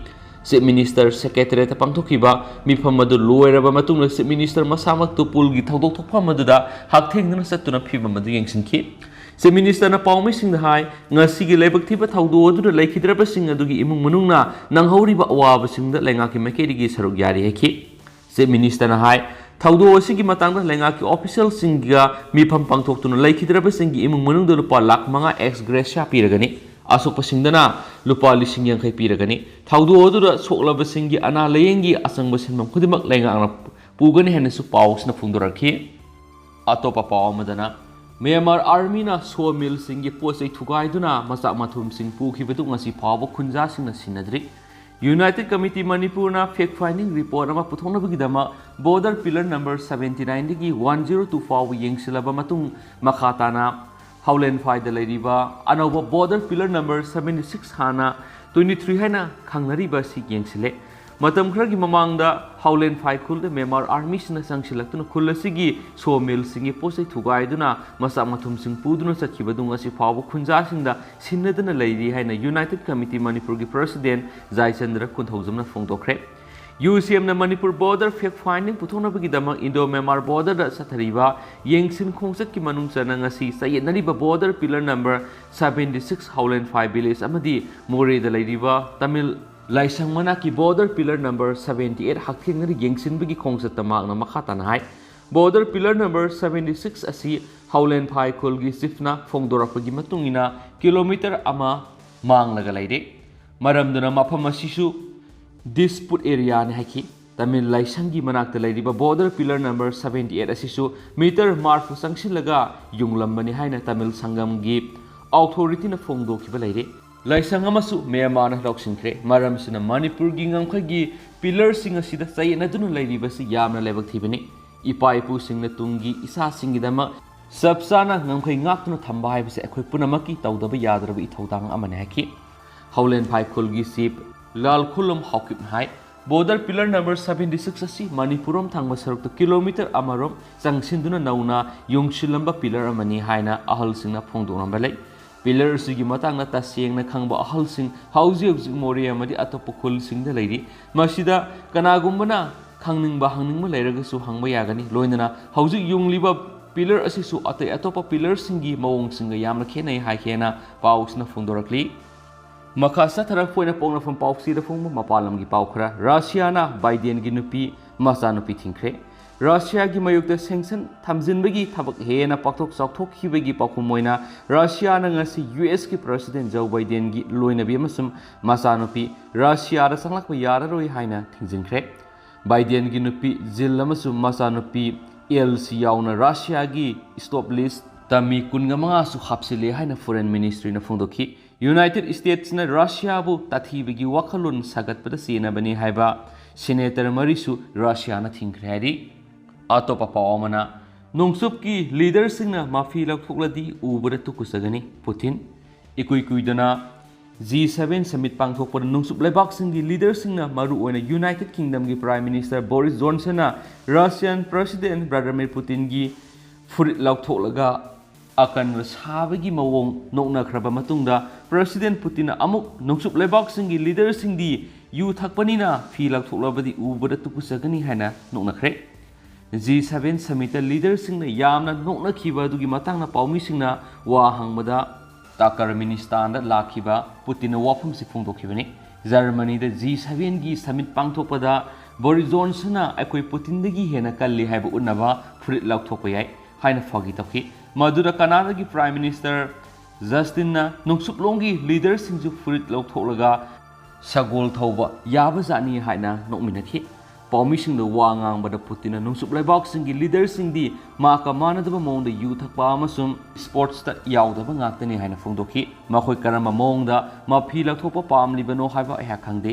Chief Minister Secretariat ꯇ ꯄꯥꯡꯊꯣꯛꯈꯤꯕ ꯃꯤꯐꯝ ꯑꯗꯨ ꯂꯣꯏꯔꯕ ꯃꯇꯨꯡꯗ Chief Minister ꯃꯁꯥꯃꯛ ꯇꯨꯄꯨꯜꯒꯤ ꯊꯧꯗꯣꯛ ꯊꯣꯛꯐꯝ ꯑꯗꯨꯗ ꯍꯛꯊꯦꯡꯅꯅ ꯆꯠꯇꯨꯅ ꯐꯤꯕꯝ ꯑꯗꯨ ꯌꯦꯡꯁꯤꯟꯈꯤ꯫ Chief Minister ꯅ ꯄꯥꯎꯃꯤꯁꯤꯡꯗ ꯍꯥꯏ, ꯉꯁꯤꯒꯤ ꯂꯥꯏꯕꯛ ꯊꯤꯕ ꯊꯧꯗꯣꯛ ꯑꯗꯨꯗ ꯂꯩꯈꯤꯗ꯭ꯔꯕꯁꯤꯡ ꯑꯗꯨꯒꯤ ꯏꯃꯨꯡ ꯃꯅꯨꯡꯅ ꯅꯪꯍꯧꯔꯤꯕ ꯑꯋꯥꯕꯁꯤꯡꯗ ꯂꯩꯉꯥꯛꯀꯤ ꯃꯥꯏꯀꯩꯗꯒꯤ ꯁꯔꯨꯛ ꯌꯥꯔꯤ ꯍꯥꯏꯈꯤ꯫ Chief Minister ꯅ ꯍꯥꯏ, ꯊꯧꯗꯣꯛ ꯑꯁꯤꯒꯤ ꯃꯇꯥꯡꯗ ꯂꯩꯉꯥꯛꯀꯤ ꯑꯣꯐꯤꯁꯤꯌꯦꯜꯁꯤꯡꯒ ꯃꯤꯐꯝ ꯄꯥꯡꯊꯣꯛꯇꯨꯅ ꯂꯩꯈꯤꯗ꯭ꯔꯕꯁꯤꯡꯒꯤ ꯏꯃꯨꯡ ꯃꯅꯨꯡꯗ ꯂꯨꯄꯥ ꯂꯥꯈ ꯃꯉꯥ ex gratia ꯄꯤꯔꯒꯅꯤ꯫ ꯑꯁꯣꯛꯄꯁꯤꯡꯗꯅ ꯂꯨꯄꯥ ꯂꯤꯁꯤꯡ ꯌꯥꯡꯈꯩ ꯄꯤꯔꯒꯅꯤ꯫ ꯊꯧꯗꯣꯛ ꯑꯗꯨꯗ ꯁꯣꯛꯂꯕꯁꯤꯡꯒꯤ ꯑꯅꯥ ꯂꯥꯌꯦꯡꯒꯤ ꯑꯆꯪꯕ ꯁꯦꯟꯐꯝ ꯈꯨꯗꯤꯡꯃꯛ ꯂꯩꯉꯥꯛꯅ ꯄꯨꯒꯅꯤ ꯍꯥꯏꯅꯁꯨ ꯄꯥꯎꯁꯤꯅ ꯐꯣꯡꯗꯣꯔꯛꯈꯤ꯫ ꯑꯇꯣꯞꯄ ꯄꯥꯎ ꯑꯃꯗꯅ, ꯃ꯭ꯌꯥꯟꯃꯥꯔ ꯑꯥꯔꯃꯤꯅ ꯁꯣ ꯃꯤꯜꯁꯤꯡꯒꯤ ꯄꯣꯠ ꯆꯩ ꯊꯨꯒꯥꯏꯗꯨꯅ ꯃꯆꯥꯛ ꯃꯊꯨꯝꯁꯤꯡ ꯄꯨꯈꯤꯕꯗꯨ ꯉꯁꯤ ꯐꯥꯎꯕ ꯈꯨꯟꯖꯥꯁꯤꯡꯅ ꯁꯤꯟꯅꯗ꯭ꯔꯤ꯫ United Committee ꯃꯅꯤꯄꯨꯔꯅ fact finding report ꯑꯃ ꯄꯨꯊꯣꯛꯅꯕꯒꯤꯗꯃꯛ border pillar number seventy nine ꯗꯒꯤ one zero two ꯐꯥꯎꯕ ꯌꯦꯡꯁꯤꯜꯂꯕ ꯃꯇꯨꯡ, ꯃꯈꯥ ꯇꯥꯅ ꯍꯥꯎꯂꯦꯟꯐꯥꯏꯗ ꯂꯩꯔꯤꯕ ꯑꯅꯧꯕ border pillar number seventy six, ꯍꯥꯟꯅ twenty three ꯍꯥꯏꯅ ꯈꯪꯅꯔꯤꯕ ꯑꯁꯤ ꯌꯦꯡꯁꯤꯜꯂꯦ꯫ ꯃꯇꯝ ꯈꯔꯒꯤ ꯃꯃꯥꯡꯗ ꯍꯥꯎꯂꯦꯟꯐꯥꯏ ꯈꯨꯜꯗ ꯃ꯭ꯌꯥꯟꯃꯥꯔ ꯑꯥꯔꯃꯤꯁꯤꯡꯅ ꯆꯪꯁꯤꯜꯂꯛꯇꯨꯅ ꯈꯨꯜ ꯑꯁꯤꯒꯤ ꯁꯣ ꯃꯤꯜꯁꯤꯡꯒꯤ ꯄꯣꯠ ꯆꯩ ꯊꯨꯒꯥꯏꯗꯨꯅ ꯃꯆꯥꯛ ꯃꯊꯨꯝꯁꯤꯡ ꯄꯨꯗꯨꯅ ꯆꯠꯈꯤꯕꯗꯨ ꯉꯁꯤ ꯐꯥꯎꯕ ꯈꯨꯟꯖꯥꯁꯤꯡꯗ ꯁꯤꯟꯅꯗꯨꯅ ꯂꯩꯔꯤ ꯍꯥꯏꯅ United Committee ꯃꯅꯤꯄꯨꯔꯒꯤ president ꯖꯥꯏꯆꯟꯗ꯭ꯔ ꯀꯨꯟꯊꯧꯖꯝꯅ ꯐꯣꯡꯗꯣꯛꯈ꯭ꯔꯦ꯫ UCMꯅ Manipur border fact finding ꯄꯨꯊꯣꯛꯅꯕꯒꯤꯗꯃꯛ Indo Myanmar borderꯗ ꯆꯠꯊꯔꯤꯕ ꯌꯦꯡꯁꯤꯟ ꯈꯣꯡꯆꯠꯀꯤ ꯃꯅꯨꯡ ꯆꯟꯅ ꯉꯁꯤ ꯆꯌꯦꯠꯅꯔꯤꯕ border pillar number seventy six ꯍꯥꯎꯂꯦꯟꯐꯥꯏ village ꯑꯃꯗꯤ ꯃꯣꯔꯦꯗ ꯂꯩꯔꯤꯕ ꯇꯥꯃꯤꯜ ꯂꯥꯏꯁꯪ ꯃꯅꯥꯛꯀꯤ border pillar number seventy eight ꯍꯛꯊꯦꯡꯅꯅ ꯌꯦꯡꯁꯤꯟꯕꯒꯤ ꯈꯣꯡꯆꯠꯇ ꯃꯍꯥꯛꯅ ꯃꯈꯥ ꯇꯥꯅ ꯍꯥꯏ, border pillar number seventy six ꯑꯁꯤ ꯍꯥꯎꯂꯦꯟꯐꯥꯏ ꯈꯨꯜꯒꯤ chiefꯅ ꯐꯣꯡꯗꯣꯔꯛꯄꯒꯤ ꯃꯇꯨꯡ ꯏꯟꯅ kilometre ꯑꯃ ꯃꯥꯡꯂꯒ ꯂꯩꯔꯦ꯫ ꯃꯔꯝꯗꯨꯅ ꯃꯐꯝ ꯑꯁꯤꯁꯨ dispute areaꯅꯤ ꯍꯥꯏꯈꯤ꯫ ꯇꯥꯃꯤꯜ ꯂꯥꯏꯁꯪꯒꯤ ꯃꯅꯥꯛꯇ ꯂꯩꯔꯤꯕ border pillar number seventy eight ꯑꯁꯤꯁꯨ metre ꯃꯔꯐꯨ ꯆꯪꯁꯤꯜꯂꯒ ꯌꯨꯡꯂꯝꯕꯅꯤ ꯍꯥꯏꯅ ꯇꯥꯃꯤꯜ ꯁꯪꯒꯝꯒꯤ authorityꯅ ꯐꯣꯡꯗꯣꯛꯈꯤꯕ ꯂꯩꯔꯦ꯫ ꯂꯥꯏꯁꯪ ꯑꯃꯁꯨ ꯃ꯭ꯌꯥꯟꯃꯥꯔꯅ ꯂꯧꯁꯤꯟꯈ꯭ꯔꯦ꯫ ꯃꯔꯝꯁꯤꯅ ꯃꯅꯤꯄꯨꯔꯒꯤ ꯉꯝꯈꯩꯒꯤ pillarꯁꯤꯡ ꯑꯁꯤꯗ ꯆꯌꯦꯠꯅꯗꯨꯅ ꯂꯩꯔꯤꯕꯁꯤ ꯌꯥꯝꯅ ꯂꯥꯏꯕꯛ ꯊꯤꯕꯅꯤ꯫ ꯏꯄꯥ ꯏꯄꯨꯁꯤꯡꯅ ꯇꯨꯡꯒꯤ ꯏꯆꯥꯁꯤꯡꯒꯤꯗꯃꯛ ꯆꯞ ꯆꯥꯅ ꯉꯝꯈꯩ ꯉꯥꯛꯇꯨꯅ ꯊꯝꯕ ꯍꯥꯏꯕꯁꯤ ꯑꯩꯈꯣꯏ ꯄꯨꯝꯅꯃꯛꯀꯤ ꯇꯧꯗꯕ ꯌꯥꯗ꯭ꯔꯕ ꯏꯊꯧꯗꯥꯡ ꯑꯃꯅꯤ ꯍꯥꯏꯈꯤ꯫ ꯍꯥꯎꯂꯦꯟꯐꯥꯏ ꯈꯨꯜꯒꯤ chief ꯂꯥꯜꯈꯨꯂꯨꯝ ꯍꯥꯎꯀꯤꯞꯅ ꯍꯥꯏ, border pillar number seventy six ꯑꯁꯤ ꯃꯅꯤꯄꯨꯔꯔꯣꯝ ꯊꯪꯕ ꯁꯔꯨꯛꯇ kilometre ꯑꯃꯔꯣꯝ ꯆꯪꯁꯤꯟꯗꯨꯅ ꯅꯧꯅ ꯌꯨꯡꯁꯤꯜꯂꯝꯕ pillar ꯑꯃꯅꯤ ꯍꯥꯏꯅ ꯑꯍꯜꯁꯤꯡꯅ ꯐꯣꯡꯗꯣꯛꯂꯝꯕ ꯂꯩ꯫ Pillar ꯑꯁꯤꯒꯤ ꯃꯇꯥꯡꯗ ꯇꯁꯦꯡꯅ ꯈꯪꯕ ꯑꯍꯜꯁꯤꯡ ꯍꯧꯖꯤꯛ ꯍꯧꯖꯤꯛ ꯃꯣꯔꯦ ꯑꯃꯗꯤ ꯑꯇꯣꯞꯄ ꯈꯨꯜꯁꯤꯡꯗ ꯂꯩꯔꯤ꯫ ꯃꯁꯤꯗ ꯀꯅꯥꯒꯨꯝꯕꯅ ꯈꯪꯅꯤꯡꯕ ꯍꯪꯅꯤꯡꯕ ꯂꯩꯔꯒꯁꯨ ꯍꯪꯕ ꯌꯥꯒꯅꯤ꯫ ꯂꯣꯏꯅꯅ ꯍꯧꯖꯤꯛ ꯌꯨꯡꯂꯤꯕ pillar ꯑꯁꯤꯁꯨ ꯑꯇꯩ ꯑꯇꯣꯞꯄ pillarꯁꯤꯡꯒꯤ ꯃꯑꯣꯡꯁꯤꯡꯒ ꯌꯥꯝꯅ ꯈꯦꯠꯅꯩ ꯍꯥꯏꯈꯤꯅ ꯄꯥꯎꯁꯤꯅ ꯐꯣꯡꯗꯣꯔꯛꯂꯤ꯫ ꯃꯈꯥ ꯆꯠꯊꯔꯛꯄ ꯑꯣꯏꯅ ꯄꯣꯛꯅꯐꯝ ꯄꯥꯎꯆꯦꯗ ꯐꯣꯡꯕ ꯃꯄꯥꯟ ꯂꯝꯒꯤ ꯄꯥꯎ ꯈꯔ꯫ ꯔꯁꯤꯌꯥꯅ ꯕꯥꯏꯗꯦꯟꯒꯤ ꯅꯨꯄꯤ ꯃꯆꯥꯅꯨꯄꯤ ꯊꯤꯡꯈ꯭ꯔꯦ꯫ ꯔꯁꯤꯌꯥꯒꯤ ꯃꯥꯌꯣꯛꯇ ꯁꯦꯡꯁꯟ ꯊꯝꯖꯤꯟꯕꯒꯤ ꯊꯕꯛ ꯍꯦꯟꯅ ꯄꯥꯛꯊꯣꯛ ꯆꯥꯎꯊꯣꯛꯈꯤꯕꯒꯤ ꯄꯥꯎꯈꯨꯝ ꯑꯣꯏꯅ ꯔꯁꯤꯌꯥꯅ ꯉꯁꯤ ꯌꯨ ꯑꯦꯁꯀꯤ ꯄ꯭ꯔꯁꯤꯗꯦꯟ ꯖꯣ ꯕꯥꯏꯗꯦꯟꯒꯤ ꯂꯣꯏꯅꯕꯤ ꯑꯃꯁꯨꯡ ꯃꯆꯥꯅꯨꯄꯤ ꯔꯁꯤꯌꯥꯗ ꯆꯪꯂꯛꯄ ꯌꯥꯔꯔꯣꯏ ꯍꯥꯏꯅ ꯊꯤꯡꯖꯤꯟꯈ꯭ꯔꯦ꯫ ꯕꯥꯏꯗꯦꯟꯒꯤ ꯅꯨꯄꯤ ꯖꯤꯜ ꯑꯃꯁꯨꯡ ꯃꯆꯥꯅꯨꯄꯤ ꯑꯦꯜꯁꯤ ꯌꯥꯎꯅ ꯔꯁꯤꯌꯥꯒꯤ stop list ꯇ ꯃꯤ ꯀꯨꯟꯒ ꯃꯉꯥꯁꯨ ꯍꯥꯞꯆꯤꯜꯂꯦ ꯍꯥꯏꯅ ꯐꯣꯔꯦꯟ ꯃꯤꯅꯤꯁꯇ꯭ꯔꯤꯅ ꯐꯣꯡꯗꯣꯛꯈꯤ꯫ ꯌꯨꯅꯥꯏꯇꯦꯗ ꯁ꯭ꯇꯦꯠꯁꯅ ꯔꯁꯤꯌꯥꯕꯨ ꯇꯥꯊꯤꯕꯒꯤ ꯋꯥꯈꯜꯂꯣꯟ ꯁꯥꯒꯠꯄꯗ ꯆꯦꯟꯅꯕꯅꯤ ꯍꯥꯏꯕ ꯁꯦꯅꯦꯇꯔ ꯃꯔꯤꯁꯨ ꯔꯁꯤꯌꯥꯅ ꯊꯤꯡꯈ꯭ꯔꯦ ꯍꯥꯏꯔꯤ꯫ ꯑꯇꯣꯞꯄ ꯄꯥꯎ ꯑꯃꯅ, ꯅꯣꯡꯆꯨꯞꯀꯤ ꯂꯤꯗꯔꯁꯤꯡꯅ ꯃꯥꯐꯤ ꯂꯧꯊꯣꯛꯂꯗꯤ ꯎꯕꯗ ꯇꯨꯀꯨꯆꯒꯅꯤ, ꯄꯨꯇꯤꯟ꯫ ꯏꯀꯨꯏ ꯀꯨꯏꯗꯅ ꯖꯤ ꯁꯚꯦꯟ ꯁꯃꯤꯠ ꯄꯥꯡꯊꯣꯛꯄꯗ ꯅꯣꯡꯆꯨꯞ ꯂꯩꯕꯥꯛꯁꯤꯡꯒꯤ ꯂꯤꯗꯔꯁꯤꯡꯅ, ꯃꯔꯨꯑꯣꯏꯅ ꯌꯨꯅꯥꯏꯇꯦꯗ ꯀꯤꯡꯗꯝꯒꯤ ꯄ꯭ꯔꯥꯏꯝ ꯃꯤꯅꯤꯁꯇꯔ ꯕꯣꯔꯤꯁ ꯖꯣꯟꯁꯟꯅ ꯔꯁꯤꯌꯥꯟ ꯄ꯭ꯔꯁꯤꯗꯦꯟ ꯚ꯭ꯂꯥꯗꯤꯃꯤꯔ ꯄꯨꯇꯤꯟꯒꯤ ꯐꯨꯔꯤꯠ ꯂꯧꯊꯣꯛꯂꯒ ꯑꯀꯟꯕ ꯁꯥꯕꯒꯤ ꯃꯑꯣꯡ ꯅꯣꯛꯅꯈ꯭ꯔꯕ ꯃꯇꯨꯡꯗ, ꯄ꯭ꯔꯁꯤꯗꯦꯟ ꯄꯨꯇꯤꯟꯅ ꯑꯃꯨꯛ ꯅꯣꯡꯆꯨꯞ ꯂꯩꯕꯥꯛꯁꯤꯡꯒꯤ ꯂꯤꯗꯔꯁꯤꯡꯗꯤ ꯌꯨ ꯊꯛꯄꯅꯤꯅ ꯐꯤ ꯂꯧꯊꯣꯛꯂꯕꯗꯤ ꯎꯕꯗ ꯇꯨꯀꯨꯆꯒꯅꯤ ꯍꯥꯏꯅ ꯅꯣꯛꯅꯈ꯭ꯔꯦ꯫ ꯖꯤ ꯁꯚꯦꯟ ꯁꯃꯤꯠꯇ ꯂꯤꯗꯔꯁꯤꯡꯅ ꯌꯥꯝꯅ ꯅꯣꯛꯅꯈꯤꯕ ꯑꯗꯨꯒꯤ ꯃꯇꯥꯡꯗ ꯄꯥꯎꯃꯤꯁꯤꯡꯅ ꯋꯥ ꯍꯪꯕꯗ, ꯇꯔꯀꯃꯦꯅꯤꯁꯇꯥꯟꯗ ꯂꯥꯛꯈꯤꯕ ꯄꯨꯇꯤꯟꯅ ꯋꯥꯐꯝꯁꯤ ꯐꯣꯡꯗꯣꯛꯈꯤꯕꯅꯤ꯫ ꯖꯔꯃꯅꯤꯗ ꯖꯤ ꯁꯚꯦꯟꯒꯤ ꯁꯃꯤꯠ ꯄꯥꯡꯊꯣꯛꯄꯗ ꯕꯣꯔꯤꯁ ꯖꯣꯟꯁꯟꯅ ꯑꯩꯈꯣꯏ ꯄꯨꯇꯤꯟꯗꯒꯤ ꯍꯦꯟꯅ ꯀꯜꯂꯤ ꯍꯥꯏꯕ ꯎꯠꯅꯕ ꯐꯨꯔꯤꯠ ꯂꯧꯊꯣꯛꯄ ꯌꯥꯏ ꯍꯥꯏꯅ ꯐꯥꯒꯤ ꯇꯧꯈꯤ꯫ ꯃꯗꯨꯗ ꯀꯅꯥꯗꯥꯒꯤ ꯄ꯭ꯔꯥꯏꯝ ꯃꯤꯅꯤꯁꯇꯔ ꯖꯁꯇꯤꯟꯅ ꯅꯣꯡꯆꯨꯞꯂꯣꯝꯒꯤ ꯂꯤꯗꯔꯁꯤꯡꯁꯨ ꯐꯨꯔꯤꯠ ꯂꯧꯊꯣꯛꯂꯒ ꯁꯒꯣꯜ ꯊꯧꯕ ꯌꯥꯕꯖꯥꯠꯅꯤ ꯍꯥꯏꯅ ꯅꯣꯛꯃꯤꯟꯅꯈꯤ꯫ ꯄꯥꯎꯃꯤꯁꯤꯡꯗ ꯋꯥ ꯉꯥꯡꯕꯗ ꯄꯨꯇꯤꯟꯅ ꯅꯣꯡꯆꯨꯞ ꯂꯩꯕꯥꯛꯁꯤꯡꯒꯤ ꯂꯤꯗꯔꯁꯤꯡꯗꯤ ꯃꯍꯥꯛꯀ ꯃꯥꯟꯅꯗꯕ ꯃꯑꯣꯡꯗ ꯌꯨ ꯊꯛꯄ ꯑꯃꯁꯨꯡ ꯁ꯭ꯄꯣꯔꯠꯁꯇ ꯌꯥꯎꯗꯕ ꯉꯥꯛꯇꯅꯤ ꯍꯥꯏꯅ ꯐꯣꯡꯗꯣꯛꯈꯤ꯫ ꯃꯈꯣꯏ ꯀꯔꯝꯕ ꯃꯑꯣꯡꯗ ꯃꯐꯤ ꯂꯧꯊꯣꯛꯄ ꯄꯥꯝꯂꯤꯕꯅꯣ ꯍꯥꯏꯕ ꯑꯩꯍꯥꯛ ꯈꯪꯗꯦ꯫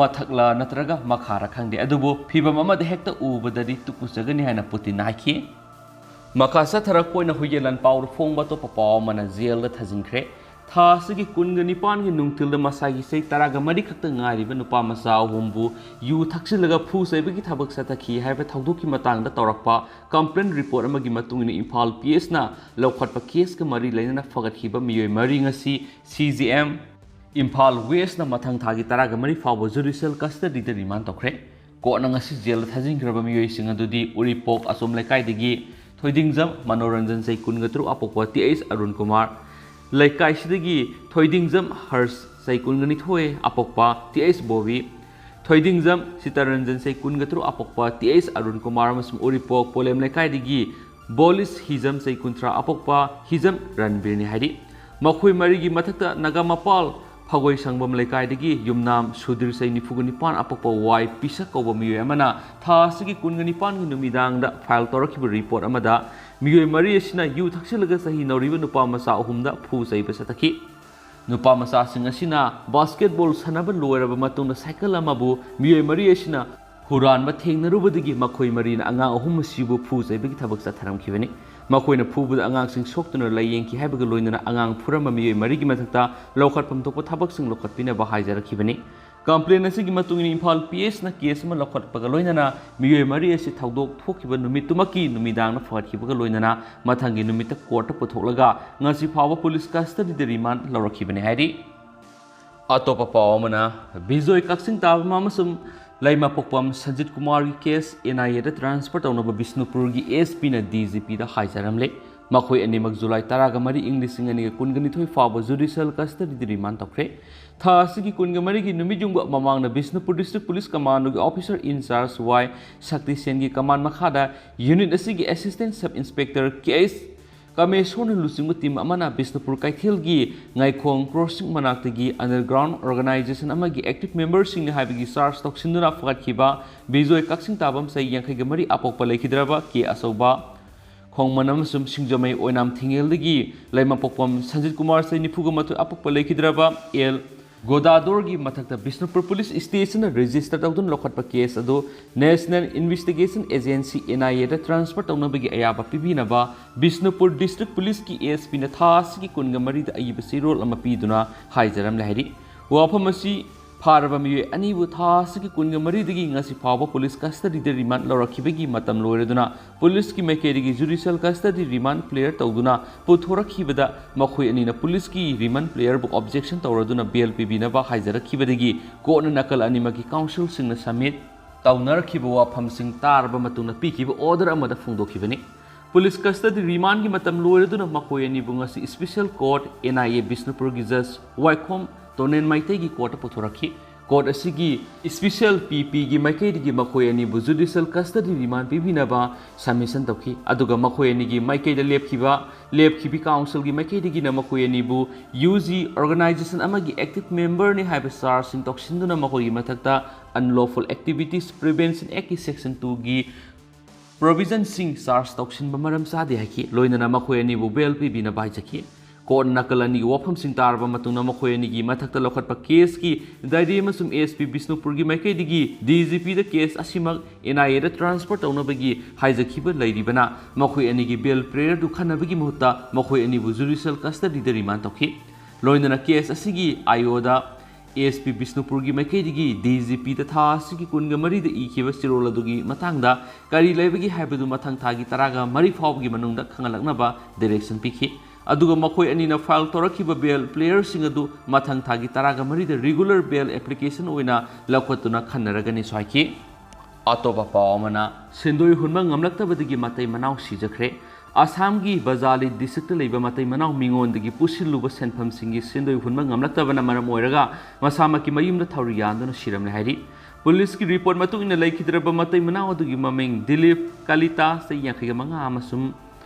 ꯃꯊꯛꯂ ꯅꯠꯇ꯭ꯔꯒ ꯃꯈꯥꯔ ꯈꯪꯗꯦ, ꯑꯗꯨꯕꯨ ꯐꯤꯚꯝ ꯑꯃꯗ ꯍꯦꯛꯇ ꯎꯕꯗꯗꯤ ꯇꯨꯀꯨꯆꯒꯅꯤ ꯍꯥꯏꯅ ꯄꯨꯇꯤꯟꯅ ꯍꯥꯏꯈꯤ꯫ ꯃꯈꯥ ꯆꯠꯊꯔꯛꯄ ꯑꯣꯏꯅ ꯍꯨꯏꯌꯦꯟ ꯂꯥꯟ ꯄꯥꯎꯗ ꯐꯣꯡꯕ ꯑꯇꯣꯞꯄ ꯄꯥꯎ ꯑꯃꯅ ꯖꯦꯜꯗ ꯊꯥꯖꯤꯟꯈ꯭ꯔꯦ꯫ ꯊꯥ ꯑꯁꯤꯒꯤ ꯀꯨꯟꯒ ꯅꯤꯄꯥꯟꯒꯤ ꯅꯨꯡꯊꯤꯜꯗ ꯃꯁꯥꯒꯤ ꯆꯍꯤ ꯇꯔꯥꯒ ꯃꯔꯤ ꯈꯛꯇ ꯉꯥꯏꯔꯤꯕ ꯅꯨꯄꯥ ꯃꯆꯥ ꯑꯍꯨꯝꯕꯨ ꯌꯨ ꯊꯛꯆꯤꯜꯂꯒ ꯐꯨ ꯆꯩꯕꯒꯤ ꯊꯕꯛ ꯆꯠꯊꯈꯤ ꯍꯥꯏꯕ ꯊꯧꯗꯣꯛꯀꯤ ꯃꯇꯥꯡꯗ ꯇꯧꯔꯛꯄ complaint report ꯑꯃꯒꯤ ꯃꯇꯨꯡ ꯏꯟꯅ ꯏꯝꯐꯥꯜ ꯄꯤ ꯑꯦꯁꯅ ꯂꯧꯈꯠꯄ ꯀꯦꯁꯀ ꯃꯔꯤ ꯂꯩꯅꯅ ꯐꯒꯠꯈꯤꯕ ꯃꯤꯑꯣꯏ ꯃꯔꯤ ꯉꯁꯤ ꯁꯤ ꯖꯤ ꯑꯦꯝ ꯏꯝꯐꯥꯜ ꯋꯦꯁꯅ ꯃꯊꯪ ꯊꯥꯒꯤ ꯇꯔꯥꯒ ꯃꯔꯤ ꯐꯥꯎꯕ ꯖꯨꯗꯤꯁꯤꯌꯦꯜ ꯀꯁꯇꯗꯤꯗ ꯔꯤꯃꯥꯟ ꯇꯧꯈ꯭ꯔꯦ꯫ ꯀꯣꯔꯠꯅ ꯉꯁꯤ ꯖꯦꯜꯗ ꯊꯥꯖꯤꯟꯈ꯭ꯔꯕ ꯃꯤꯑꯣꯏꯁꯤꯡ ꯑꯗꯨꯗꯤ ꯎꯔꯤꯄꯣꯛ ꯑꯁꯣꯝ ꯂꯩꯀꯥꯏꯗꯒꯤ ꯊꯣꯏꯗꯤꯡꯖꯝ ꯃꯅꯣꯔꯟꯖꯟ, ꯆꯍꯤ ꯀꯨꯟꯒ ꯇꯔꯨꯛ, ꯑꯄꯣꯛꯄ ꯇꯤ ꯑꯩꯆ ꯑꯔꯨꯟ ꯀꯨꯃꯥꯔ, ꯂꯩꯀꯥꯏꯁꯤꯗꯒꯤ ꯊꯣꯏꯗꯤꯡꯖꯝ ꯍꯔꯁ, ꯆꯍꯤ ꯀꯨꯟꯒ ꯅꯤꯊꯣꯏ, ꯑꯄꯣꯛꯄ ꯇꯤ ꯑꯩꯆ ꯕꯣꯕꯤ, ꯊꯣꯏꯗꯤꯡꯖꯝ ꯁꯤꯇꯔꯟꯖꯟ ꯆꯍꯤ ꯀꯨꯟꯒ ꯇꯔꯨꯛ ꯑꯄꯣꯛꯄ ꯇꯤ ꯑꯩꯆ ꯑꯔꯨꯟ ꯀꯨꯃꯥꯔ ꯑꯃꯁꯨꯡ ꯎꯔꯤꯄꯣꯛ ꯄꯣꯂꯦꯝ ꯂꯩꯀꯥꯏꯗꯒꯤ ꯕꯣꯂꯤꯁ ꯍꯤꯖꯝ ꯆꯍꯤ ꯀꯨꯟꯊ꯭ꯔꯥ ꯑꯄꯣꯛꯄ ꯍꯤꯖꯝ ꯔꯟꯕꯤꯔꯅꯤ ꯍꯥꯏꯔꯤ꯫ ꯃꯈꯣꯏ ꯃꯔꯤꯒꯤ ꯃꯊꯛꯇ ꯅꯒꯥꯃꯄꯥꯜ ꯐꯒꯣꯏ ꯁꯪꯕꯝ ꯂꯩꯀꯥꯏꯗꯒꯤ ꯌꯨꯝꯅꯥꯝ ꯁꯨꯙꯤꯔ ꯆꯍꯤ ꯅꯤꯐꯨꯒ ꯅꯤꯄꯥꯟ ꯑꯄꯣꯛꯄ ꯋꯥꯏ ꯄꯤꯁꯛ ꯀꯧꯕ ꯃꯤꯑꯣꯏ ꯑꯃꯅ ꯊꯥ ꯑꯁꯤꯒꯤ ꯀꯨꯟꯒ ꯅꯤꯄꯥꯟꯒꯤ ꯅꯨꯃꯤꯗꯥꯡꯗ ꯐꯥꯏꯜ ꯇꯧꯔꯛꯈꯤꯕ ꯔꯤꯄꯣꯔꯠ ꯑꯃꯗ ꯃꯤꯑꯣꯏ ꯃꯔꯤ ꯑꯁꯤꯅ ꯌꯨ ꯊꯛꯆꯤꯜꯂꯒ ꯆꯍꯤ ꯅꯧꯔꯤꯕ ꯅꯨꯄꯥ ꯃꯆꯥ ꯑꯍꯨꯝꯗ ꯐꯨ ꯆꯩꯕ ꯆꯠꯊꯈꯤ꯫ ꯅꯨꯄꯥ ꯃꯆꯥꯁꯤꯡ ꯑꯁꯤꯅ ꯕꯥꯁꯀꯦꯠꯕꯣꯜ ꯁꯥꯟꯅꯕ ꯂꯣꯏꯔꯕ ꯃꯇꯨꯡꯗ ꯁꯥꯏꯀꯜ ꯑꯃꯕꯨ ꯃꯤꯑꯣꯏ ꯃꯔꯤ ꯑꯁꯤꯅ ꯍꯨꯔꯥꯟꯕ ꯊꯦꯡꯅꯔꯨꯕꯗꯒꯤ ꯃꯈꯣꯏ ꯃꯔꯤꯅ ꯑꯉꯥꯡ ꯑꯍꯨꯝ ꯑꯁꯤꯕꯨ ꯐꯨ ꯆꯩꯕꯒꯤ ꯊꯕꯛ ꯆꯠꯊꯔꯝꯈꯤꯕꯅꯤ꯫ ꯃꯈꯣꯏꯅ ꯐꯨꯕꯗ ꯑꯉꯥꯡꯁꯤꯡ ꯁꯣꯛꯇꯨꯅ ꯂꯥꯏꯌꯦꯡꯈꯤ ꯍꯥꯏꯕꯒ ꯂꯣꯏꯅꯅ ꯑꯉꯥꯡ ꯐꯨꯔꯝꯕ ꯃꯤꯑꯣꯏ ꯃꯔꯤꯒꯤ ꯃꯊꯛꯇ ꯂꯧꯈꯠꯐꯝ ꯊꯣꯛꯄ ꯊꯕꯛꯁꯤꯡ ꯂꯧꯈꯠꯄꯤꯅꯕ ꯍꯥꯏꯖꯔꯛꯈꯤꯕꯅꯤ꯫ ꯀꯝꯄ꯭ꯂꯦꯟ ꯑꯁꯤꯒꯤ ꯃꯇꯨꯡ ꯏꯟꯅ ꯏꯝꯐꯥꯜ ꯄꯤ ꯑꯦꯁꯅ ꯀꯦꯁ ꯑꯃ ꯂꯧꯈꯠꯄꯒ ꯂꯣꯏꯅꯅ ꯃꯤꯑꯣꯏ ꯃꯔꯤ ꯑꯁꯤ ꯊꯧꯗꯣꯛ ꯊꯣꯛꯈꯤꯕ ꯅꯨꯃꯤꯠꯇꯨꯃꯛꯀꯤ ꯅꯨꯃꯤꯗꯥꯡꯗ ꯐꯒꯠꯈꯤꯕꯒ ꯂꯣꯏꯅꯅ ꯃꯊꯪꯒꯤ ꯅꯨꯃꯤꯠꯇ ꯀꯣꯔꯠꯇ ꯄꯨꯊꯣꯛꯂꯒ ꯉꯁꯤ ꯐꯥꯎꯕ ꯄꯨꯂꯤꯁ ꯀꯁꯇꯗꯤꯗ ꯔꯤꯃꯥꯟ ꯂꯧꯔꯛꯈꯤꯕꯅꯤ ꯍꯥꯏꯔꯤ꯫ ꯑꯇꯣꯞꯄ ꯄꯥꯎ ꯑꯃꯅ, ꯕꯤꯖꯣꯏ ꯀꯛꯆꯤꯡ ꯇꯥꯕꯝ ꯑꯃꯁꯨꯡ ꯂꯩꯃꯄꯣꯛꯄꯝ ꯁꯟꯖꯤꯠ ꯀꯨꯃꯥꯔꯒꯤ case N I aid transfer ꯇꯧꯅꯕ ꯕꯤꯁꯅꯨꯄꯨꯔꯒꯤ ꯑꯦꯁ ꯄꯤꯅ ꯗꯤ ꯖꯤ ꯄꯤꯗ ꯍꯥꯏꯖꯔꯝꯂꯦ꯫ ꯃꯈꯣꯏ ꯑꯅꯤꯃꯛ ꯖꯨꯂꯥꯏ ꯇꯔꯥꯒ ꯃꯔꯤ, ꯏꯪ ꯂꯤꯁꯤꯡ ꯑꯅꯤꯒ ꯀꯨꯟꯒꯅꯤꯊꯣꯏ ꯐꯥꯎꯕ ꯖꯨꯗꯤꯁꯤꯌꯦꯜ ꯀꯁꯇꯗꯤꯗ ꯔꯤꯃꯥꯟ ꯇꯧꯈ꯭ꯔꯦ꯫ ꯊꯥ ꯑꯁꯤꯒꯤ ꯀꯨꯟꯒ ꯃꯔꯤꯒꯤ ꯅꯨꯃꯤꯠ ꯌꯨꯡꯕ ꯃꯃꯥꯡꯗ ꯕꯤꯁꯅꯨꯄꯨꯔ ꯗꯤꯁꯇ꯭ꯔꯤꯛ ꯄꯨꯂꯤꯁ ꯀꯃꯥꯟꯗꯣꯒꯤ ꯑꯣꯐꯤꯁꯔ ꯏꯟꯆꯥꯔꯖ ꯋꯥꯏ ꯁꯛꯇꯤꯁꯦꯟꯒꯤ ꯀꯃꯥꯟ ꯃꯈꯥꯗ ꯌꯨꯅꯤꯠ ꯑꯁꯤꯒꯤ assistant sub inspector K S ꯀꯃꯦꯁꯣꯔꯅ ꯂꯨꯆꯤꯡꯕ ꯇꯤꯝ ꯑꯃꯅ ꯕꯤꯁꯅꯨꯄꯨꯔ ꯀꯩꯊꯦꯜꯒꯤ ꯉꯥꯏꯈꯣꯡ ꯀ꯭ꯔꯣꯁꯤꯡ ꯃꯅꯥꯛꯇꯒꯤ ꯑꯟꯗꯔꯒ꯭ꯔꯥꯎꯟ ꯑꯣꯔꯒꯅꯥꯏꯖꯦꯁꯟ ꯑꯃꯒꯤ ꯑꯦꯛꯇꯤꯚ ꯃꯦꯝꯕꯔꯁꯤꯡꯅꯤ ꯍꯥꯏꯕꯒꯤ ꯆꯥꯔꯖ ꯇꯧꯁꯤꯟꯗꯨꯅ ꯐꯒꯠꯈꯤꯕ ꯕꯤꯖꯣꯏ ꯀꯛꯆꯤꯡ ꯇꯥꯕꯝ ꯆꯍꯤ ꯌꯥꯡꯈꯩꯒ ꯃꯔꯤ ꯑꯄꯣꯛꯄ ꯂꯩꯈꯤꯗ꯭ꯔꯕ ꯀꯦ ꯑꯆꯧꯕ, ꯈꯣꯡꯃꯟ ꯑꯃꯁꯨꯡ ꯁꯤꯡꯖꯃꯩ ꯑꯣꯏꯅꯥꯝ ꯊꯤꯡꯉꯦꯜꯗꯒꯤ ꯂꯩꯃꯄꯣꯛꯄꯝ ꯁꯟꯖꯤꯠ ꯀꯨꯃꯥꯔ ꯆꯍꯤ ꯅꯤꯐꯨꯒ ꯃꯥꯊꯣꯏ ꯑꯄꯣꯛꯄ ꯂꯩꯈꯤꯗ꯭ꯔꯕ ꯑꯦꯜ ꯒꯣꯗꯥꯗꯣꯔꯒꯤ ꯃꯊꯛꯇ ꯕꯤꯁꯅꯨꯄꯨꯔ ꯄꯨꯂꯤꯁ ꯁ꯭ꯇꯦꯁꯟꯅ ꯔꯦꯖꯤꯁꯇꯔ ꯇꯧꯗꯨꯅ ꯂꯧꯈꯠꯄ ꯀꯦꯁ ꯑꯗꯨ national investigation agency, N I aid transfer ꯇꯧꯅꯕꯒꯤ ꯑꯌꯥꯕ ꯄꯤꯕꯤꯅꯕ ꯕꯤꯁꯅꯨꯄꯨꯔ ꯗꯤꯁꯇ꯭ꯔꯤꯛ ꯄꯨꯂꯤꯁꯀꯤ ꯑꯦꯁ ꯄꯤꯅ ꯊꯥ ꯑꯁꯤꯒꯤ ꯀꯨꯟꯒ ꯃꯔꯤꯗ ꯑꯏꯕ ꯆꯦꯔꯣꯜ ꯑꯃ ꯄꯤꯗꯨꯅ ꯍꯥꯏꯖꯔꯝꯂꯦ ꯍꯥꯏꯔꯤ꯫ ꯋꯥꯐꯝ ꯑꯁꯤ ꯐꯥꯔꯕ ꯃꯤꯑꯣꯏ ꯑꯅꯤꯕꯨ ꯊꯥ ꯑꯁꯤꯒꯤ ꯀꯨꯟꯒ ꯃꯔꯤꯗꯒꯤ ꯉꯁꯤ ꯐꯥꯎꯕ ꯄꯨꯂꯤꯁ ꯀꯁꯇꯗꯤꯗ ꯔꯤꯃꯥꯟ ꯂꯧꯔꯛꯈꯤꯕꯒꯤ ꯃꯇꯝ ꯂꯣꯏꯔꯗꯨꯅ ꯄꯨꯂꯤꯁꯀꯤ ꯃꯥꯏꯀꯩꯗꯒꯤ ꯖꯨꯗꯤꯁꯤꯌꯦꯜ ꯀꯁꯇꯗꯤ ꯔꯤꯃꯥꯟ ꯀ꯭ꯂꯤꯌꯔ ꯇꯧꯗꯨꯅ ꯄꯨꯊꯣꯔꯛꯈꯤꯕꯗ ꯃꯈꯣꯏ ꯑꯅꯤꯅ ꯄꯨꯂꯤꯁꯀꯤ ꯔꯤꯃꯥꯟ ꯀ꯭ꯂꯤꯌꯔꯕꯨ ꯑꯣꯕꯖꯦꯛꯁꯟ ꯇꯧꯔꯗꯨꯅ ꯕꯦꯜ ꯄꯤꯕꯤꯅꯕ ꯍꯥꯏꯖꯔꯛꯈꯤꯕꯗꯒꯤ ꯀꯣꯔꯠꯅ ꯅꯥꯀꯜ ꯑꯅꯤꯃꯛꯀꯤ ꯀꯥꯎꯟꯁꯤꯜꯁꯤꯡꯅ ꯁꯕꯃꯤꯠ ꯇꯧꯅꯔꯛꯈꯤꯕ ꯋꯥꯐꯝꯁꯤꯡ ꯇꯥꯔꯕ ꯃꯇꯨꯡꯗ ꯄꯤꯈꯤꯕ ꯑꯣꯔꯗꯔ ꯑꯃꯗ ꯐꯣꯡꯗꯣꯛꯈꯤꯕꯅꯤ꯫ ꯄꯨꯂꯤꯁ ꯀꯁꯇꯗꯤ ꯔꯤꯃꯥꯟꯒꯤ ꯃꯇꯝ ꯂꯣꯏꯔꯗꯨꯅ ꯃꯈꯣꯏ ꯑꯅꯤꯕꯨ ꯉꯁꯤ special court, N I A, ꯕꯤꯁꯅꯨꯄꯨꯔꯒꯤ ꯖꯖ ꯋꯥꯏꯈꯣꯝ ꯇꯣꯅꯦꯟ ꯃꯩꯇꯩꯒꯤ ꯀꯣꯔꯠꯇ ꯄꯨꯊꯣꯔꯛꯈꯤ꯫ Court ꯑꯁꯤꯒꯤ special P P ꯒꯤ ꯃꯥꯏꯀꯩꯗꯒꯤ ꯃꯈꯣꯏ ꯑꯅꯤꯕꯨ judicial custody remand ꯄꯤꯕꯤꯅꯕ submission ꯇꯧꯈꯤ꯫ ꯑꯗꯨꯒ ꯃꯈꯣꯏ ꯑꯅꯤꯒꯤ ꯃꯥꯏꯀꯩꯗ ꯂꯦꯞꯈꯤꯕ, ꯂꯦꯞꯈꯤꯕꯤ council ꯒꯤ ꯃꯥꯏꯀꯩꯗꯒꯤꯅ ꯃꯈꯣꯏ ꯑꯅꯤꯕꯨ U G organization ꯑꯃꯒꯤ active member ꯅꯤ ꯍꯥꯏꯕ charge ꯁꯤꯡ ꯇꯧꯁꯤꯟꯗꯨꯅ ꯃꯈꯣꯏꯒꯤ ꯃꯊꯛꯇ Unlawful Activities Prevention Act ꯀꯤ section two ꯒꯤ provision ꯁꯤꯡ charge ꯇꯧꯁꯤꯟꯕ ꯃꯔꯝ ꯆꯥꯗꯦ ꯍꯥꯏꯈꯤ꯫ ꯂꯣꯏꯅꯅ ꯃꯈꯣꯏ ꯑꯅꯤꯕꯨ bail ꯄꯤꯕꯤꯅꯕ ꯍꯥꯏꯖꯈꯤ꯫ Court ꯅ ꯅꯥꯀꯜ ꯑꯅꯤꯒꯤ ꯋꯥꯐꯝꯁꯤꯡ ꯇꯥꯔꯕ ꯃꯇꯨꯡꯗ ꯃꯈꯣꯏ ꯑꯅꯤꯒꯤ ꯃꯊꯛꯇ ꯂꯧꯈꯠꯄ case ꯀꯤ diary ꯑꯃꯁꯨꯡ S P ꯕꯤꯁꯅꯨꯄꯨꯔꯒꯤ ꯃꯥꯏꯀꯩꯗꯒꯤ D G P ꯗ case ꯑꯁꯤꯃꯛ N I A the transfer ꯇꯧꯅꯕꯒꯤ ꯍꯥꯏꯖꯈꯤꯕ ꯂꯩꯔꯤꯕꯅ, ꯃꯈꯣꯏ ꯑꯅꯤꯒꯤ bail prayer ꯗꯨ ꯈꯟꯅꯕꯒꯤ ꯃꯍꯨꯠꯇ ꯃꯈꯣꯏ ꯑꯅꯤꯕꯨ judicial custody ꯗ remand ꯇꯧꯈꯤ꯫ ꯂꯣꯏꯅꯅ case ꯑꯁꯤꯒꯤ I O the S P ꯕꯤꯁꯅꯨꯄꯨꯔꯒꯤ ꯃꯥꯏꯀꯩꯗꯒꯤ D G P ꯗ ꯊꯥ ꯑꯁꯤꯒꯤ ꯀꯨꯟꯒ ꯃꯔꯤꯗ ꯏꯈꯤꯕ ꯆꯦꯔꯣꯜ ꯑꯗꯨꯒꯤ ꯃꯇꯥꯡꯗ ꯀꯔꯤ ꯂꯩꯕꯒꯦ ꯍꯥꯏꯕꯗꯨ ꯃꯊꯪ ꯊꯥꯒꯤ ꯇꯔꯥꯒ ꯃꯔꯤ ꯐꯥꯎꯕꯒꯤ ꯃꯅꯨꯡꯗ ꯈꯪꯍꯜꯂꯛꯅꯕ direction ꯄꯤꯈꯤ꯫ ꯑꯗꯨꯒ ꯃꯈꯣꯏ ꯑꯅꯤꯅ file ꯇꯧꯔꯛꯈꯤꯕ bail prayer ꯁꯤꯡ ꯑꯗꯨ ꯃꯊꯪ ꯊꯥꯒꯤ ꯇꯔꯥꯒ ꯃꯔꯤꯗ regular bail application ꯑꯣꯏꯅ ꯂꯧꯈꯠꯇꯨꯅ ꯈꯟꯅꯔꯒꯅꯤꯁꯨ ꯍꯥꯏꯈꯤ꯫ ꯑꯇꯣꯞꯄ ꯄꯥꯎ ꯑꯃꯅ, ꯁꯦꯟꯗꯣꯏ ꯍꯨꯟꯕ ꯉꯝꯂꯛꯇꯕꯗꯒꯤ ꯃꯇꯩ ꯃꯅꯥꯎ ꯁꯤꯖꯈ꯭ꯔꯦ꯫ ꯑꯁꯥꯝꯒꯤ ꯕꯖꯥꯂꯤ district ꯇ ꯂꯩꯕ ꯃꯇꯩ ꯃꯅꯥꯎ ꯃꯤꯉꯣꯟꯗꯒꯤ ꯄꯨꯁꯤꯜꯂꯨꯕ ꯁꯦꯟꯐꯝꯁꯤꯡꯒꯤ ꯁꯦꯟꯗꯣꯏ ꯍꯨꯟꯕ ꯉꯝꯂꯛꯇꯕꯅ ꯃꯔꯝ ꯑꯣꯏꯔꯒ ꯃꯁꯥꯃꯛꯀꯤ ꯃꯌꯨꯝꯗ ꯊꯧꯔꯤ ꯌꯥꯟꯗꯨꯅ ꯁꯤꯔꯝꯂꯦ ꯍꯥꯏꯔꯤ꯫ Police ꯀꯤ report ꯃꯇꯨꯡ ꯏꯟꯅ, ꯂꯩꯈꯤꯗ꯭ꯔꯕ ꯃꯇꯩ ꯃꯅꯥꯎ ꯑꯗꯨꯒꯤ ꯃꯃꯤꯡ ꯗꯤꯂꯤꯞ ꯀꯂꯤꯇꯥ, ꯆꯍꯤ ꯌꯥꯡꯈꯩꯒ ꯃꯉꯥ, ꯑꯃꯁꯨꯡ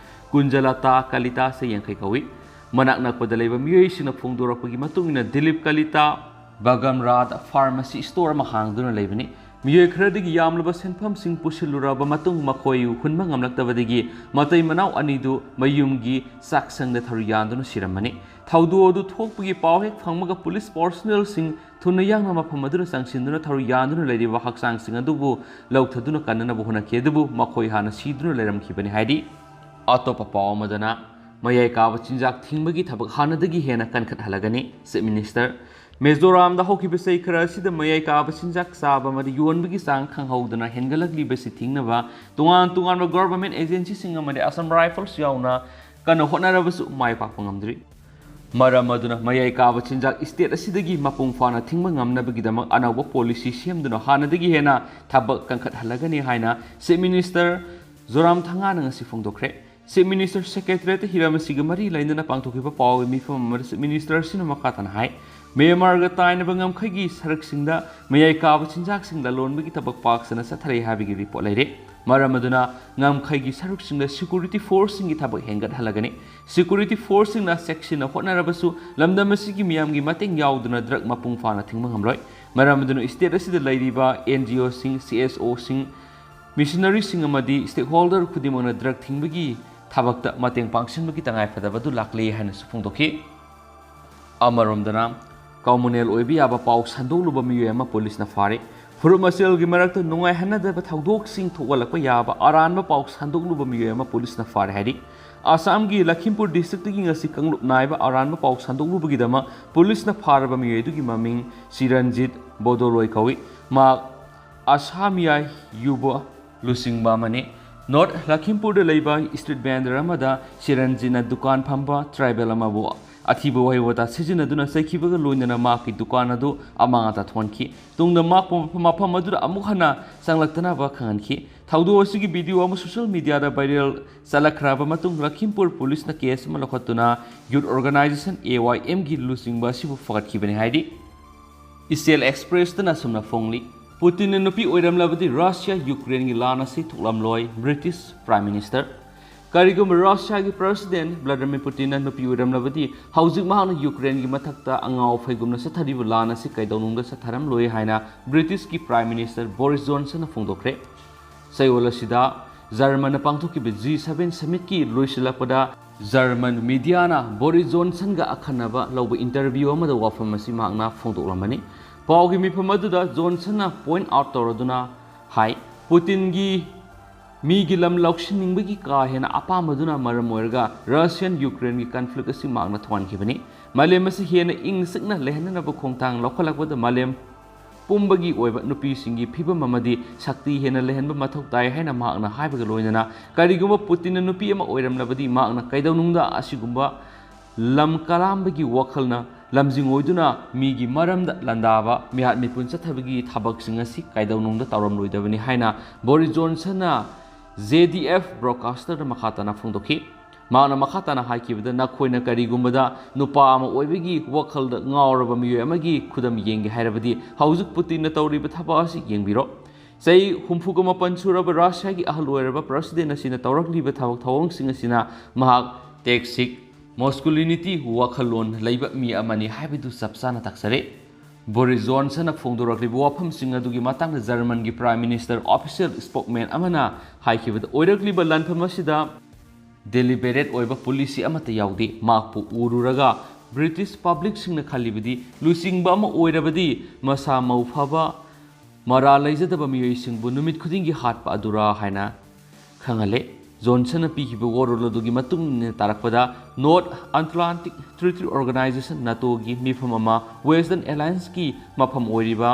ꯀꯨꯟꯖꯂꯇꯥ ꯀꯂꯤꯇꯥ, ꯆꯍꯤ ꯌꯥꯡꯈꯩ ꯀꯧꯏ꯫ ꯃꯅꯥꯛ ꯅꯛꯄꯗ ꯂꯩꯕ ꯃꯤꯑꯣꯏꯁꯤꯡꯅ ꯐꯣꯡꯗꯣꯔꯛꯄꯒꯤ ꯃꯇꯨꯡ ꯏꯟꯅ, ꯗꯤꯂꯤꯞ ꯀꯂꯤꯇꯥ ꯕꯒꯝꯔꯥꯗ pharmacy store ꯑꯃ ꯍꯥꯡꯗꯨꯅ ꯂꯩꯕꯅꯤ꯫ ꯃꯤꯑꯣꯏ ꯈꯔꯗꯒꯤ ꯌꯥꯝꯂꯕ ꯁꯦꯟꯐꯝꯁꯤꯡ ꯄꯨꯁꯤꯜꯂꯨꯔꯕ ꯃꯇꯨꯡ, ꯃꯈꯣꯏ ꯍꯨꯟꯕ ꯉꯝꯂꯛꯇꯕꯗꯒꯤ ꯃꯇꯩ ꯃꯅꯥꯎ ꯑꯅꯤꯗꯨ ꯃꯌꯨꯝꯒꯤ ꯆꯥꯛꯁꯪꯗ ꯊꯧꯔꯤ ꯌꯥꯟꯗꯨꯅ ꯁꯤꯔꯝꯕꯅꯤ꯫ ꯊꯧꯗꯣꯛ ꯑꯗꯨ ꯊꯣꯛꯄꯒꯤ ꯄꯥꯎ ꯍꯦꯛ ꯐꯪꯕꯒ police personnel ꯁꯤꯡ ꯊꯨꯅ ꯌꯥꯡꯅ ꯃꯐꯝ ꯑꯗꯨꯗ ꯆꯪꯁꯤꯟꯗꯨꯅ ꯊꯧꯔꯤ ꯌꯥꯟꯗꯨꯅ ꯂꯩꯔꯤꯕ ꯍꯛꯆꯥꯡꯁꯤꯡ ꯑꯗꯨꯕꯨ ꯂꯧꯊꯗꯨꯅ ꯀꯟꯅꯅꯕ ꯍꯣꯠꯅꯈꯤ, ꯑꯗꯨꯕꯨ ꯃꯈꯣꯏ ꯍꯥꯟꯅ ꯁꯤꯗꯨꯅ ꯂꯩꯔꯝꯈꯤꯕꯅꯤ ꯍꯥꯏꯔꯤ꯫ ꯑꯇꯣꯞꯄ ꯄꯥꯎ ꯑꯃꯗꯅ, ꯃꯌꯥꯏ ꯀꯥꯕ ꯆꯤꯟꯖꯥꯛ ꯊꯤꯡꯕꯒꯤ ꯊꯕꯛ ꯍꯥꯟꯅꯗꯒꯤ ꯍꯦꯟꯅ ꯀꯟꯈꯠꯍꯜꯂꯒꯅꯤ, Chief Minister꯫ ꯃꯤꯖꯣꯔꯥꯝꯗ ꯍꯧꯈꯤꯕ ꯆꯍꯤ ꯈꯔ ꯑꯁꯤꯗ ꯃꯌꯥꯏ ꯀꯥꯕ ꯆꯤꯟꯖꯥꯛ ꯆꯥꯕ ꯑꯃꯗꯤ ꯌꯣꯟꯕꯒꯤ ꯆꯥꯡ ꯈꯪꯍꯧꯗꯅ ꯍꯦꯟꯒꯠꯂꯛꯂꯤꯕꯁꯤ ꯊꯤꯡꯅꯕ ꯇꯣꯉꯥꯟ ꯇꯣꯉꯥꯟꯕ government agency ꯁꯤꯡ ꯑꯃꯗꯤ Assam Rifles ꯌꯥꯎꯅ ꯀꯟꯅ ꯍꯣꯠꯅꯔꯕꯁꯨ ꯃꯥꯏ ꯄꯥꯛꯄ ꯉꯝꯗ꯭ꯔꯤ꯫ ꯃꯔꯝ ꯑꯗꯨꯅ ꯃꯌꯥꯏ ꯀꯥꯕ ꯆꯤꯟꯖꯥꯛ state ꯑꯁꯤꯗꯒꯤ ꯃꯄꯨꯡ ꯐꯥꯅ ꯊꯤꯡꯕ ꯉꯝꯅꯕꯒꯤꯗꯃꯛ ꯑꯅꯧꯕ policy ꯁꯦꯝꯗꯨꯅ ꯍꯥꯟꯅꯗꯒꯤ ꯍꯦꯟꯅ ꯊꯕꯛ ꯀꯟꯈꯠꯍꯜꯂꯒꯅꯤ ꯍꯥꯏꯅ Chief Minister ꯖꯣꯔꯥꯝꯊꯪꯉꯥꯅ ꯉꯁꯤ ꯐꯣꯡꯗꯣꯛꯈ꯭ꯔꯦ꯫ Chief Minister Secretariat ꯍꯤꯔꯝ ꯑꯁꯤꯒ ꯃꯔꯤ ꯂꯩꯅꯅ ꯄꯥꯡꯊꯣꯛꯈꯤꯕ ꯄꯥꯎꯒꯤ ꯃꯤꯐꯝ ꯑꯃꯗ Chief Minister ꯑꯁꯤꯅ ꯃꯈꯥ ꯇꯥꯅ ꯍꯥꯏ, ꯃ꯭ꯌꯥꯟꯃꯥꯔꯒ ꯇꯥꯏꯅꯕ ꯉꯝꯈꯩꯒꯤ ꯁꯔꯨꯛꯁꯤꯡꯗ ꯃꯌꯥꯏ ꯀꯥꯕ ꯆꯤꯟꯖꯥꯛꯁꯤꯡ ꯂꯂꯣꯟꯕꯒꯤ ꯊꯕꯛ ꯄꯥꯛ ꯁꯟꯅ ꯆꯠꯊꯔꯛꯏ ꯍꯥꯏꯕꯒꯤ ꯔꯤꯄꯣꯔꯠ ꯂꯩꯔꯦ꯫ ꯃꯔꯝ ꯑꯗꯨꯅ ꯉꯝꯈꯩꯒꯤ ꯁꯔꯨꯛꯁꯤꯡꯗ ꯁꯦꯀ꯭ꯌꯨꯔꯤꯇꯤ ꯐꯣꯔꯁꯁꯤꯡꯒꯤ ꯊꯕꯛ ꯍꯦꯟꯒꯠꯍꯜꯂꯒꯅꯤ꯫ ꯁꯦꯀ꯭ꯌꯨꯔꯤꯇꯤ ꯐꯣꯔꯁꯁꯤꯡꯅ ꯆꯦꯛꯁꯤꯟꯅ ꯍꯣꯠꯅꯔꯕꯁꯨ ꯂꯝꯗꯝ ꯑꯁꯤꯒꯤ ꯃꯤꯌꯥꯝꯒꯤ ꯃꯇꯦꯡ ꯌꯥꯎꯗꯅ ꯗ꯭ꯔꯒ ꯃꯄꯨꯡ ꯐꯥꯅ ꯊꯤꯡꯕ ꯉꯝꯂꯣꯏ꯫ ꯃꯔꯝ ꯑꯗꯨꯅ ꯁ꯭ꯇꯦꯠ ꯑꯁꯤꯗ ꯂꯩꯔꯤꯕ ꯑꯦꯟ ꯖꯤ ꯑꯣꯁꯤꯡ, ꯁꯤ ꯑꯦꯁ ꯑꯣꯁꯤꯡ, ꯃꯤꯁꯅꯔꯤꯁꯤꯡ ꯑꯃꯗꯤ ꯁ꯭ꯇꯦꯛꯍꯣꯜꯗꯔ ꯈꯨꯗꯤꯡꯃꯛꯅ ꯗ꯭ꯔꯒ ꯊꯤꯡꯕꯒꯤ ꯊꯕꯛꯇ ꯃꯇꯦꯡ ꯄꯥꯡꯁꯤꯟꯕꯒꯤ ꯇꯉꯥꯏꯐꯗꯕ ꯑꯗꯨ ꯂꯥꯛꯂꯦ ꯍꯥꯏꯅꯁꯨ ꯐꯣꯡꯗꯣꯛꯈꯤ꯫ ꯑꯃꯔꯣꯝꯗꯅ, ꯀ꯭ꯔꯤꯃꯤꯅꯦꯜ ꯑꯣꯏꯕ ꯌꯥꯕ ꯄꯥꯎ ꯁꯟꯗꯣꯛꯂꯨꯕ ꯃꯤꯑꯣꯏ ꯑꯃ ꯄꯨꯂꯤꯁꯅ ꯐꯥꯔꯦ꯫ ꯐꯨꯔꯨꯞ ꯃꯁꯦꯜꯒꯤ ꯃꯔꯛꯇ ꯅꯨꯡꯉꯥꯏꯍꯟꯅꯗꯕ ꯊꯧꯗꯣꯛꯁꯤꯡ ꯊꯣꯛꯍꯜꯂꯛꯄ ꯌꯥꯕ ꯑꯔꯥꯟꯕ ꯄꯥꯎ ꯁꯟꯗꯣꯛꯂꯨꯕ ꯃꯤꯑꯣꯏ ꯑꯃ ꯄꯨꯂꯤꯁꯅ ꯐꯥꯔꯦ ꯍꯥꯏꯔꯤ꯫ ꯑꯁꯥꯝꯒꯤ ꯂꯈꯤꯝꯄꯨꯔ ꯗꯤꯁꯇ꯭ꯔꯤꯛꯇꯒꯤ ꯉꯁꯤ ꯀꯥꯡꯂꯨꯞ ꯅꯥꯏꯕ ꯑꯔꯥꯟꯕ ꯄꯥꯎ ꯁꯟꯗꯣꯛꯂꯨꯕꯒꯤꯗꯃꯛ ꯄꯨꯂꯤꯁꯅ ꯐꯥꯔꯕ ꯃꯤꯑꯣꯏ ꯑꯗꯨꯒꯤ ꯃꯃꯤꯡ ꯆꯤꯔꯟꯖꯤꯠ ꯕꯣꯗꯣꯂꯣꯏ ꯀꯧꯏ꯫ ꯃꯍꯥꯛ ꯑꯁꯥꯃꯤꯌꯥ ꯌꯨꯕ ꯂꯨꯆꯤꯡꯕ ꯑꯃꯅꯤ꯫ ꯅꯣꯔꯠ ꯂꯈꯤꯝꯄꯨꯔꯗ ꯂꯩꯕ ꯁ꯭ꯇ꯭ꯔꯤꯠ ꯚꯦꯟꯗꯔ ꯑꯃꯗ ꯆꯤꯔꯟꯖꯤꯠꯅ ꯗꯨꯀꯥꯟ ꯐꯝꯕ ꯇ꯭ꯔꯥꯏꯕꯦꯜ ꯑꯃꯕꯨ ꯑꯊꯤꯕ ꯋꯥꯍꯩ ꯋꯥꯇꯥ ꯁꯤꯖꯤꯟꯅꯗꯨꯅ ꯆꯩꯈꯤꯕꯒ ꯂꯣꯏꯅꯅ ꯃꯍꯥꯛꯀꯤ ꯗꯨꯀꯥꯟ ꯑꯗꯨ ꯑꯃꯥꯡ ꯑꯇꯥ ꯊꯣꯛꯍꯟꯈꯤ꯫ ꯇꯨꯡꯗ ꯃꯍꯥꯛꯄꯨ ꯃꯐꯝ ꯑꯗꯨꯗ ꯑꯃꯨꯛ ꯍꯟꯅ ꯆꯪꯂꯛꯇꯅꯕ ꯈꯪꯍꯟꯈꯤ꯫ ꯊꯧꯗꯣꯛ ꯑꯁꯤꯒꯤ ꯚꯤꯗꯤꯑꯣ ꯑꯃ ꯁꯣꯁꯤꯌꯦꯜ ꯃꯤꯗꯤꯌꯥꯗ ꯚꯥꯏꯔꯦꯜ ꯆꯠꯂꯛꯈ꯭ꯔꯕ ꯃꯇꯨꯡ, ꯂꯈꯤꯝꯄꯨꯔ ꯄꯨꯂꯤꯁꯅ ꯀꯦꯁ ꯑꯃ ꯂꯧꯈꯠꯇꯨꯅ ꯌꯨꯠ ꯑꯣꯔꯒꯅꯥꯏꯖꯦꯁꯟ ꯑꯦ ꯋꯥꯏ ꯑꯦꯝꯒꯤ ꯂꯨꯆꯤꯡꯕ ꯑꯁꯤꯕꯨ ꯐꯒꯠꯈꯤꯕꯅꯤ ꯍꯥꯏꯔꯤ꯫ ꯏꯆꯦꯜ ꯑꯦꯛꯁꯄ꯭ꯔꯦꯁꯇꯅ ꯑꯁꯨꯝꯅ ꯐꯣꯡꯂꯤ, ꯄꯨꯇꯤꯟꯅ ꯅꯨꯄꯤ ꯑꯣꯏꯔꯝꯂꯕꯗꯤ ꯔꯁꯤꯌꯥ ꯌꯨꯀ꯭ꯔꯦꯟꯒꯤ ꯂꯥꯟ ꯑꯁꯤ ꯊꯣꯛꯂꯝꯂꯣꯏ, ꯕ꯭ꯔꯤꯇꯤꯁ ꯄ꯭ꯔꯥꯏꯝ ꯃꯤꯅꯤꯁꯇꯔ꯫ ꯀꯔꯤꯒꯨꯝꯕ ꯔꯁꯤꯌꯥꯒꯤ ꯄ꯭ꯔꯦꯁꯤꯗꯦꯟ ꯚ꯭ꯂꯥꯗꯤꯃꯤꯔ ꯄꯨꯇꯤꯟꯅ ꯅꯨꯄꯤ ꯑꯣꯏꯔꯝꯂꯕꯗꯤ ꯍꯧꯖꯤꯛ ꯃꯍꯥꯛꯅ ꯌꯨꯀ꯭ꯔꯦꯟꯒꯤ ꯃꯊꯛꯇ ꯑꯉꯥꯎ ꯑꯐꯩꯒꯨꯝꯅ ꯆꯠꯊꯔꯤꯕ ꯂꯥꯟ ꯑꯁꯤ ꯀꯩꯗꯧꯅꯨꯡꯗ ꯆꯠꯊꯔꯝꯂꯣꯏ ꯍꯥꯏꯅ ꯕ꯭ꯔꯤꯇꯤꯁꯀꯤ ꯄ꯭ꯔꯥꯏꯝ ꯃꯤꯅꯤꯁꯇꯔ ꯕꯣꯔꯤꯁ ꯖꯣꯟꯁꯟꯅ ꯐꯣꯡꯗꯣꯛꯈ꯭ꯔꯦ꯫ ꯆꯌꯣꯜ ꯑꯁꯤꯗ ꯖꯔꯃꯟꯅ ꯄꯥꯡꯊꯣꯛꯈꯤꯕ ꯖꯤ ꯁꯚꯦꯟ ꯁꯃꯤꯠꯀꯤ ꯂꯣꯏꯁꯤꯜꯂꯛꯄꯗ ꯖꯔꯃꯟ ꯃꯤꯗꯤꯌꯥꯅ ꯕꯣꯔꯤꯁ ꯖꯣꯟꯁꯟꯒ ꯑꯈꯟꯅꯕ ꯂꯧꯕ ꯏꯟꯇꯔꯚ꯭ꯌꯨ ꯑꯃꯗ ꯋꯥꯐꯝ ꯑꯁꯤ ꯃꯍꯥꯛꯅ ꯐꯣꯡꯗꯣꯛꯂꯝꯕꯅꯤ꯫ ꯄꯥꯎꯒꯤ ꯃꯤꯐꯝ ꯑꯗꯨꯗ ꯖꯣꯟꯁꯟꯅ ꯄꯣꯏꯟꯠ ꯑꯥꯎꯠ ꯇꯧꯔꯗꯨꯅ ꯍꯥꯏ, ꯄꯨꯇꯤꯟꯒꯤ ꯃꯤꯒꯤ ꯂꯝ ꯂꯧꯁꯤꯟꯅꯤꯡꯕꯒꯤ ꯀꯥ ꯍꯦꯟꯅ ꯑꯄꯥꯝꯕꯗꯨꯅ ꯃꯔꯝ ꯑꯣꯏꯔꯒ ꯔꯁꯤꯌꯥꯟ ꯌꯨꯀ꯭ꯔꯦꯟꯒꯤ ꯀꯟꯐ꯭ꯂꯤꯛ ꯑꯁꯤ ꯃꯍꯥꯛꯅ ꯊꯣꯛꯍꯟꯈꯤꯕꯅꯤ꯫ ꯃꯥꯂꯦꯝ ꯑꯁꯤ ꯍꯦꯟꯅ ꯏꯪꯅ ꯆꯤꯛꯅ ꯂꯩꯍꯟꯅꯅꯕ ꯈꯣꯡꯊꯥꯡ ꯂꯧꯈꯠꯂꯛꯄꯗ ꯃꯥꯂꯦꯝ ꯄꯨꯝꯕꯒꯤ ꯑꯣꯏꯕ ꯅꯨꯄꯤꯁꯤꯡꯒꯤ ꯐꯤꯕꯝ ꯑꯃꯗꯤ ꯁꯛꯇꯤ ꯍꯦꯟꯅ ꯂꯩꯍꯟꯕ ꯃꯊꯧ ꯇꯥꯏ ꯍꯥꯏꯅ ꯃꯍꯥꯛꯅ ꯍꯥꯏꯕꯒ ꯂꯣꯏꯅꯅ, ꯀꯔꯤꯒꯨꯝꯕ ꯄꯨꯇꯤꯟꯅ ꯅꯨꯄꯤ ꯑꯃ ꯑꯣꯏꯔꯝꯂꯕꯗꯤ ꯃꯍꯥꯛꯅ ꯀꯩꯗꯧꯅꯨꯡꯗ ꯑꯁꯤꯒꯨꯝꯕ ꯂꯝ ꯀꯂꯥꯝꯕꯒꯤ ꯋꯥꯈꯜꯅ ꯂꯝꯖꯤꯡ ꯑꯣꯏꯗꯨꯅ ꯃꯤꯒꯤ ꯃꯔꯝꯗ ꯂꯥꯟꯗꯥꯕ ꯃꯤꯍꯥꯠ ꯃꯤꯄꯨꯟ ꯆꯠꯊꯕꯒꯤ ꯊꯕꯛꯁꯤꯡ ꯑꯁꯤ ꯀꯩꯗꯧꯅꯨꯡꯗ ꯇꯧꯔꯝꯂꯣꯏꯗꯕꯅꯤ ꯍꯥꯏꯅ ꯕꯣꯔꯤꯁ ꯖꯣꯟꯁꯟꯅ ꯖꯦ ꯗꯤ ꯑꯦꯐ ꯕ꯭ꯔꯣꯗꯀꯥꯁꯇꯔꯗ ꯃꯈꯥ ꯇꯥꯅ ꯐꯣꯡꯗꯣꯛꯈꯤ꯫ ꯃꯍꯥꯛꯅ ꯃꯈꯥ ꯇꯥꯅ ꯍꯥꯏꯈꯤꯕꯗ, ꯅꯈꯣꯏꯅ ꯀꯔꯤꯒꯨꯝꯕꯗ ꯅꯨꯄꯥ ꯑꯃ ꯑꯣꯏꯕꯒꯤ ꯋꯥꯈꯜꯗ ꯉꯥꯎꯔꯕ ꯃꯤꯑꯣꯏ ꯑꯃꯒꯤ ꯈꯨꯗꯝ ꯌꯦꯡꯒꯦ ꯍꯥꯏꯔꯕꯗꯤ, ꯍꯧꯖꯤꯛ ꯄꯨꯇꯤꯟꯅ ꯇꯧꯔꯤꯕ ꯊꯕꯛ ꯑꯁꯤ ꯌꯦꯡꯕꯤꯔꯣ꯫ ꯆꯍꯤ ꯍꯨꯝꯐꯨꯒ ꯃꯥꯄꯟ ꯁꯨꯔꯕ ꯔꯁꯤꯌꯥꯒꯤ ꯑꯍꯜ ꯑꯣꯏꯔꯕ ꯄ꯭ꯔꯁꯤꯗꯦꯟ ꯑꯁꯤꯅ ꯇꯧꯔꯛꯂꯤꯕ ꯊꯕꯛ ꯊꯧꯑꯣꯡꯁꯤꯡ ꯑꯁꯤꯅ ꯃꯍꯥꯛ ꯇꯦꯛꯁꯤꯛ, ꯃꯣꯁꯀꯨꯂꯤꯅꯤꯇꯤ ꯋꯥꯈꯜꯂꯣꯟ ꯂꯩꯕ ꯃꯤ ꯑꯃꯅꯤ ꯍꯥꯏꯕꯗꯨ ꯆꯞ ꯆꯥꯅ ꯇꯥꯛꯆꯔꯦ꯫ ꯕꯣꯔꯤꯁ ꯖꯣꯟꯁꯟꯅ ꯐꯣꯡꯗꯣꯔꯛꯂꯤꯕ ꯋꯥꯐꯝꯁꯤꯡ ꯑꯗꯨꯒꯤ ꯃꯇꯥꯡꯗ ꯖꯔꯃꯟꯒꯤ Prime Minister official spokesman ꯑꯃꯅ ꯍꯥꯏꯈꯤꯕꯗ, ꯑꯣꯏꯔꯛꯂꯤꯕ ꯂꯥꯟꯐꯝ ꯑꯁꯤꯗ deliberate ꯑꯣꯏꯕ policy ꯑꯃꯠꯇ ꯌꯥꯎꯗꯦ꯫ ꯃꯍꯥꯛꯄꯨ ꯎꯔꯨꯔꯒ British publicꯁꯤꯡꯅ ꯈꯜꯂꯤꯕꯗꯤ, ꯂꯨꯆꯤꯡꯕ ꯑꯃ ꯑꯣꯏꯔꯕꯗꯤ ꯃꯁꯥ ꯃꯎ ꯐꯕ, ꯃꯔꯥꯜ ꯂꯩꯖꯗꯕ ꯃꯤꯑꯣꯏꯁꯤꯡꯕꯨ ꯅꯨꯃꯤꯠ ꯈꯨꯗꯤꯡꯒꯤ ꯍꯥꯠꯄ ꯑꯗꯨꯔꯥ ꯍꯥꯏꯅ ꯈꯪꯍꯜꯂꯦ꯫ ꯖꯣꯟꯁꯟꯅ ꯄꯤꯈꯤꯕ ꯋꯥꯔꯣꯜ ꯑꯗꯨꯒꯤ ꯃꯇꯨꯡ ꯏꯟꯅ ꯇꯥꯔꯛꯄꯗ, North Atlantic Treaty Organization, NATOꯒꯤ ꯃꯤꯐꯝ ꯑꯃ Western Allianceꯀꯤ ꯃꯐꯝ ꯑꯣꯏꯔꯤꯕ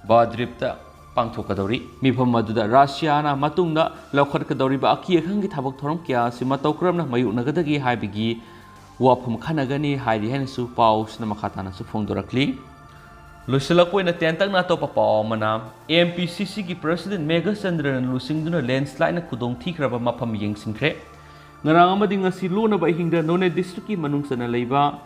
ꯕꯥꯗ꯭ꯔꯤꯞꯇ ꯄꯥꯡꯊꯣꯛꯀꯗꯧꯔꯤ꯫ ꯃꯤꯐꯝ ꯑꯗꯨꯗ ꯔꯁꯤꯌꯥꯅ ꯃꯇꯨꯡꯗ ꯂꯧꯈꯠꯀꯗꯧꯔꯤꯕ ꯑꯀꯤ ꯑꯈꯪꯒꯤ ꯊꯕꯛ ꯊꯧꯔꯝ ꯀꯌꯥ ꯑꯁꯤ ꯃꯇꯧ ꯀꯔꯝꯅ ꯃꯥꯌꯣꯛꯅꯒꯗꯒꯦ ꯍꯥꯏꯕꯒꯤ ꯋꯥꯐꯝ ꯈꯟꯅꯒꯅꯤ ꯍꯥꯏꯔꯤ ꯍꯥꯏꯅꯁꯨ ꯄꯥꯎꯁꯤꯅ ꯃꯈꯥ ꯇꯥꯅꯁꯨ ꯐꯣꯡꯗꯣꯔꯛꯂꯤ꯫ ꯂꯣꯏꯁꯤꯜꯂꯛꯄ ꯑꯣꯏꯅ ꯇꯦꯟꯇꯛꯅ ꯑꯇꯣꯞꯄ ꯄꯥꯎ ꯑꯃꯅ, M P C Cꯒꯤ President ꯃꯦꯘꯆꯟꯗ꯭ꯔꯅ ꯂꯨꯆꯤꯡꯗꯨꯅ landslideꯅ ꯈꯨꯗꯣꯡ ꯊꯤꯈ꯭ꯔꯕ ꯃꯐꯝ ꯌꯦꯡꯁꯤꯟꯈ꯭ꯔꯦ꯫ ꯉꯔꯥꯡ ꯑꯃꯗꯤ ꯉꯁꯤ ꯂꯣꯟꯅꯕ ꯑꯍꯤꯡꯗ ꯅꯣꯅꯦ districtꯀꯤ ꯃꯅꯨꯡ ꯆꯟꯅ ꯂꯩꯕ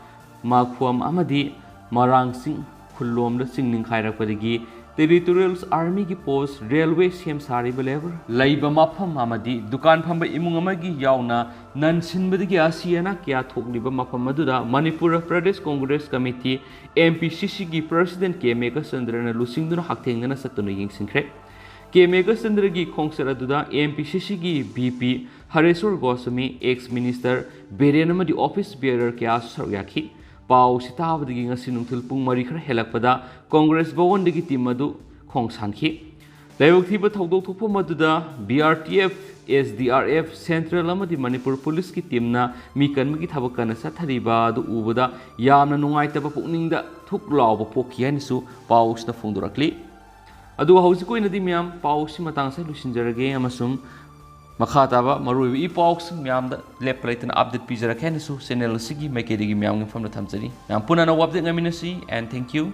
ꯃꯥꯈꯨꯑꯝ ꯑꯃꯗꯤ ꯃꯔꯥꯡꯆꯤꯡ ꯈꯨꯜꯂꯣꯝꯗ ꯆꯤꯡ ꯅꯤꯡꯈꯥꯏꯔꯛꯄꯗꯒꯤ Territorial Armyꯒꯤ post, railway ꯁꯦꯝ ꯁꯥꯔꯤꯕ level ꯂꯩꯕ ꯃꯐꯝ ꯑꯃꯗꯤ ꯗꯨꯀꯥꯟ ꯐꯝꯕ ꯏꯃꯨꯡ ꯑꯃꯒꯤ ꯌꯥꯎꯅ ꯅꯟꯁꯤꯟꯕꯗꯒꯤ ꯑꯁꯤ ꯑꯅꯥ ꯀꯌꯥ ꯊꯣꯛꯂꯤꯕ ꯃꯐꯝ ꯑꯗꯨꯗ Manipur Pradesh Congress committee, M P C Cꯒꯤ President ꯀꯦ ꯃꯦꯘꯆꯟꯗ꯭ꯔꯅ ꯂꯨꯆꯤꯡꯗꯨꯅ ꯍꯛꯊꯦꯡꯅꯅ ꯆꯠꯇꯨꯅ ꯌꯦꯡꯁꯤꯟꯈ꯭ꯔꯦ꯫ ꯀꯦ ꯃꯦꯘꯆꯟꯗ꯭ꯔꯒꯤ ꯈꯣꯡꯆꯠ ꯑꯗꯨꯗ M P C Cꯒꯤ V P ꯍꯔꯦꯁ꯭ꯋꯔ Goswami, ex minister Biren ꯑꯃꯗꯤ office bearer ꯀꯌꯥꯁꯨ ꯁꯔꯨꯛ ꯌꯥꯈꯤ꯫ ꯄꯥꯎ ꯑꯁꯤ ꯇꯥꯕꯗꯒꯤ ꯉꯁꯤ ꯅꯨꯡꯊꯤꯜ ꯄꯨꯡ ꯃꯔꯤ ꯈꯔ ꯍꯦꯜꯂꯛꯄꯗ ꯀꯣꯡꯒ꯭ꯔꯦꯁ ꯚꯋꯟꯗꯒꯤ team ꯑꯗꯨ ꯈꯣꯡꯁꯥꯟꯈꯤ꯫ ꯂꯥꯏꯕꯛ ꯊꯤꯕ ꯊꯧꯗꯣꯛ ꯊꯣꯛꯐꯝ ꯑꯗꯨꯗ B R T F, S D R F, Central ꯑꯃꯗꯤ ꯃꯅꯤꯄꯨꯔ ꯄꯨꯂꯤꯁꯀꯤ teamꯅ ꯃꯤ ꯀꯟꯕꯒꯤ ꯊꯕꯛ ꯀꯟꯅ ꯆꯠꯊꯔꯤꯕ ꯑꯗꯨ ꯎꯕꯗ ꯌꯥꯝꯅ ꯅꯨꯡꯉꯥꯏꯇꯕ, ꯄꯨꯛꯅꯤꯡꯗ ꯊꯨꯛ ꯂꯥꯎꯕ ꯄꯣꯛꯈꯤ ꯍꯥꯏꯅꯁꯨ ꯄꯥꯎ ꯑꯁꯤꯅ ꯐꯣꯡꯗꯣꯔꯛꯂꯤ꯫ ꯑꯗꯨꯒ ꯍꯧꯖꯤꯛꯀꯤ ꯑꯣꯏꯅꯗꯤ ꯃꯌꯥꯝ, ꯄꯥꯎ ꯑꯁꯤ ꯃꯇꯥꯡ ꯑꯁꯤꯗ ꯂꯣꯏꯁꯤꯟꯖꯔꯒꯦ ꯑꯃꯁꯨꯡ ꯃꯈꯥ ꯇꯥꯕ ꯃꯔꯨꯑꯣꯏꯕ ꯏ ꯄꯥꯎꯁꯤꯡ ꯃꯌꯥꯝꯗ ꯂꯦꯞꯄ ꯂꯩꯇꯅ update ꯄꯤꯖꯔꯛꯀꯦ ꯍꯥꯏꯅꯁꯨ channel ꯑꯁꯤꯒꯤ ꯃꯥꯏꯀꯩꯗꯒꯤ ꯃꯌꯥꯝꯒꯤ ꯃꯐꯝꯗ ꯊꯝꯖꯔꯤ꯫ ꯃꯌꯥꯝ ꯄꯨꯟꯅ ꯑꯅꯧꯕ update ꯉꯥꯏꯃꯤꯟꯅꯁꯤ, and thank you꯫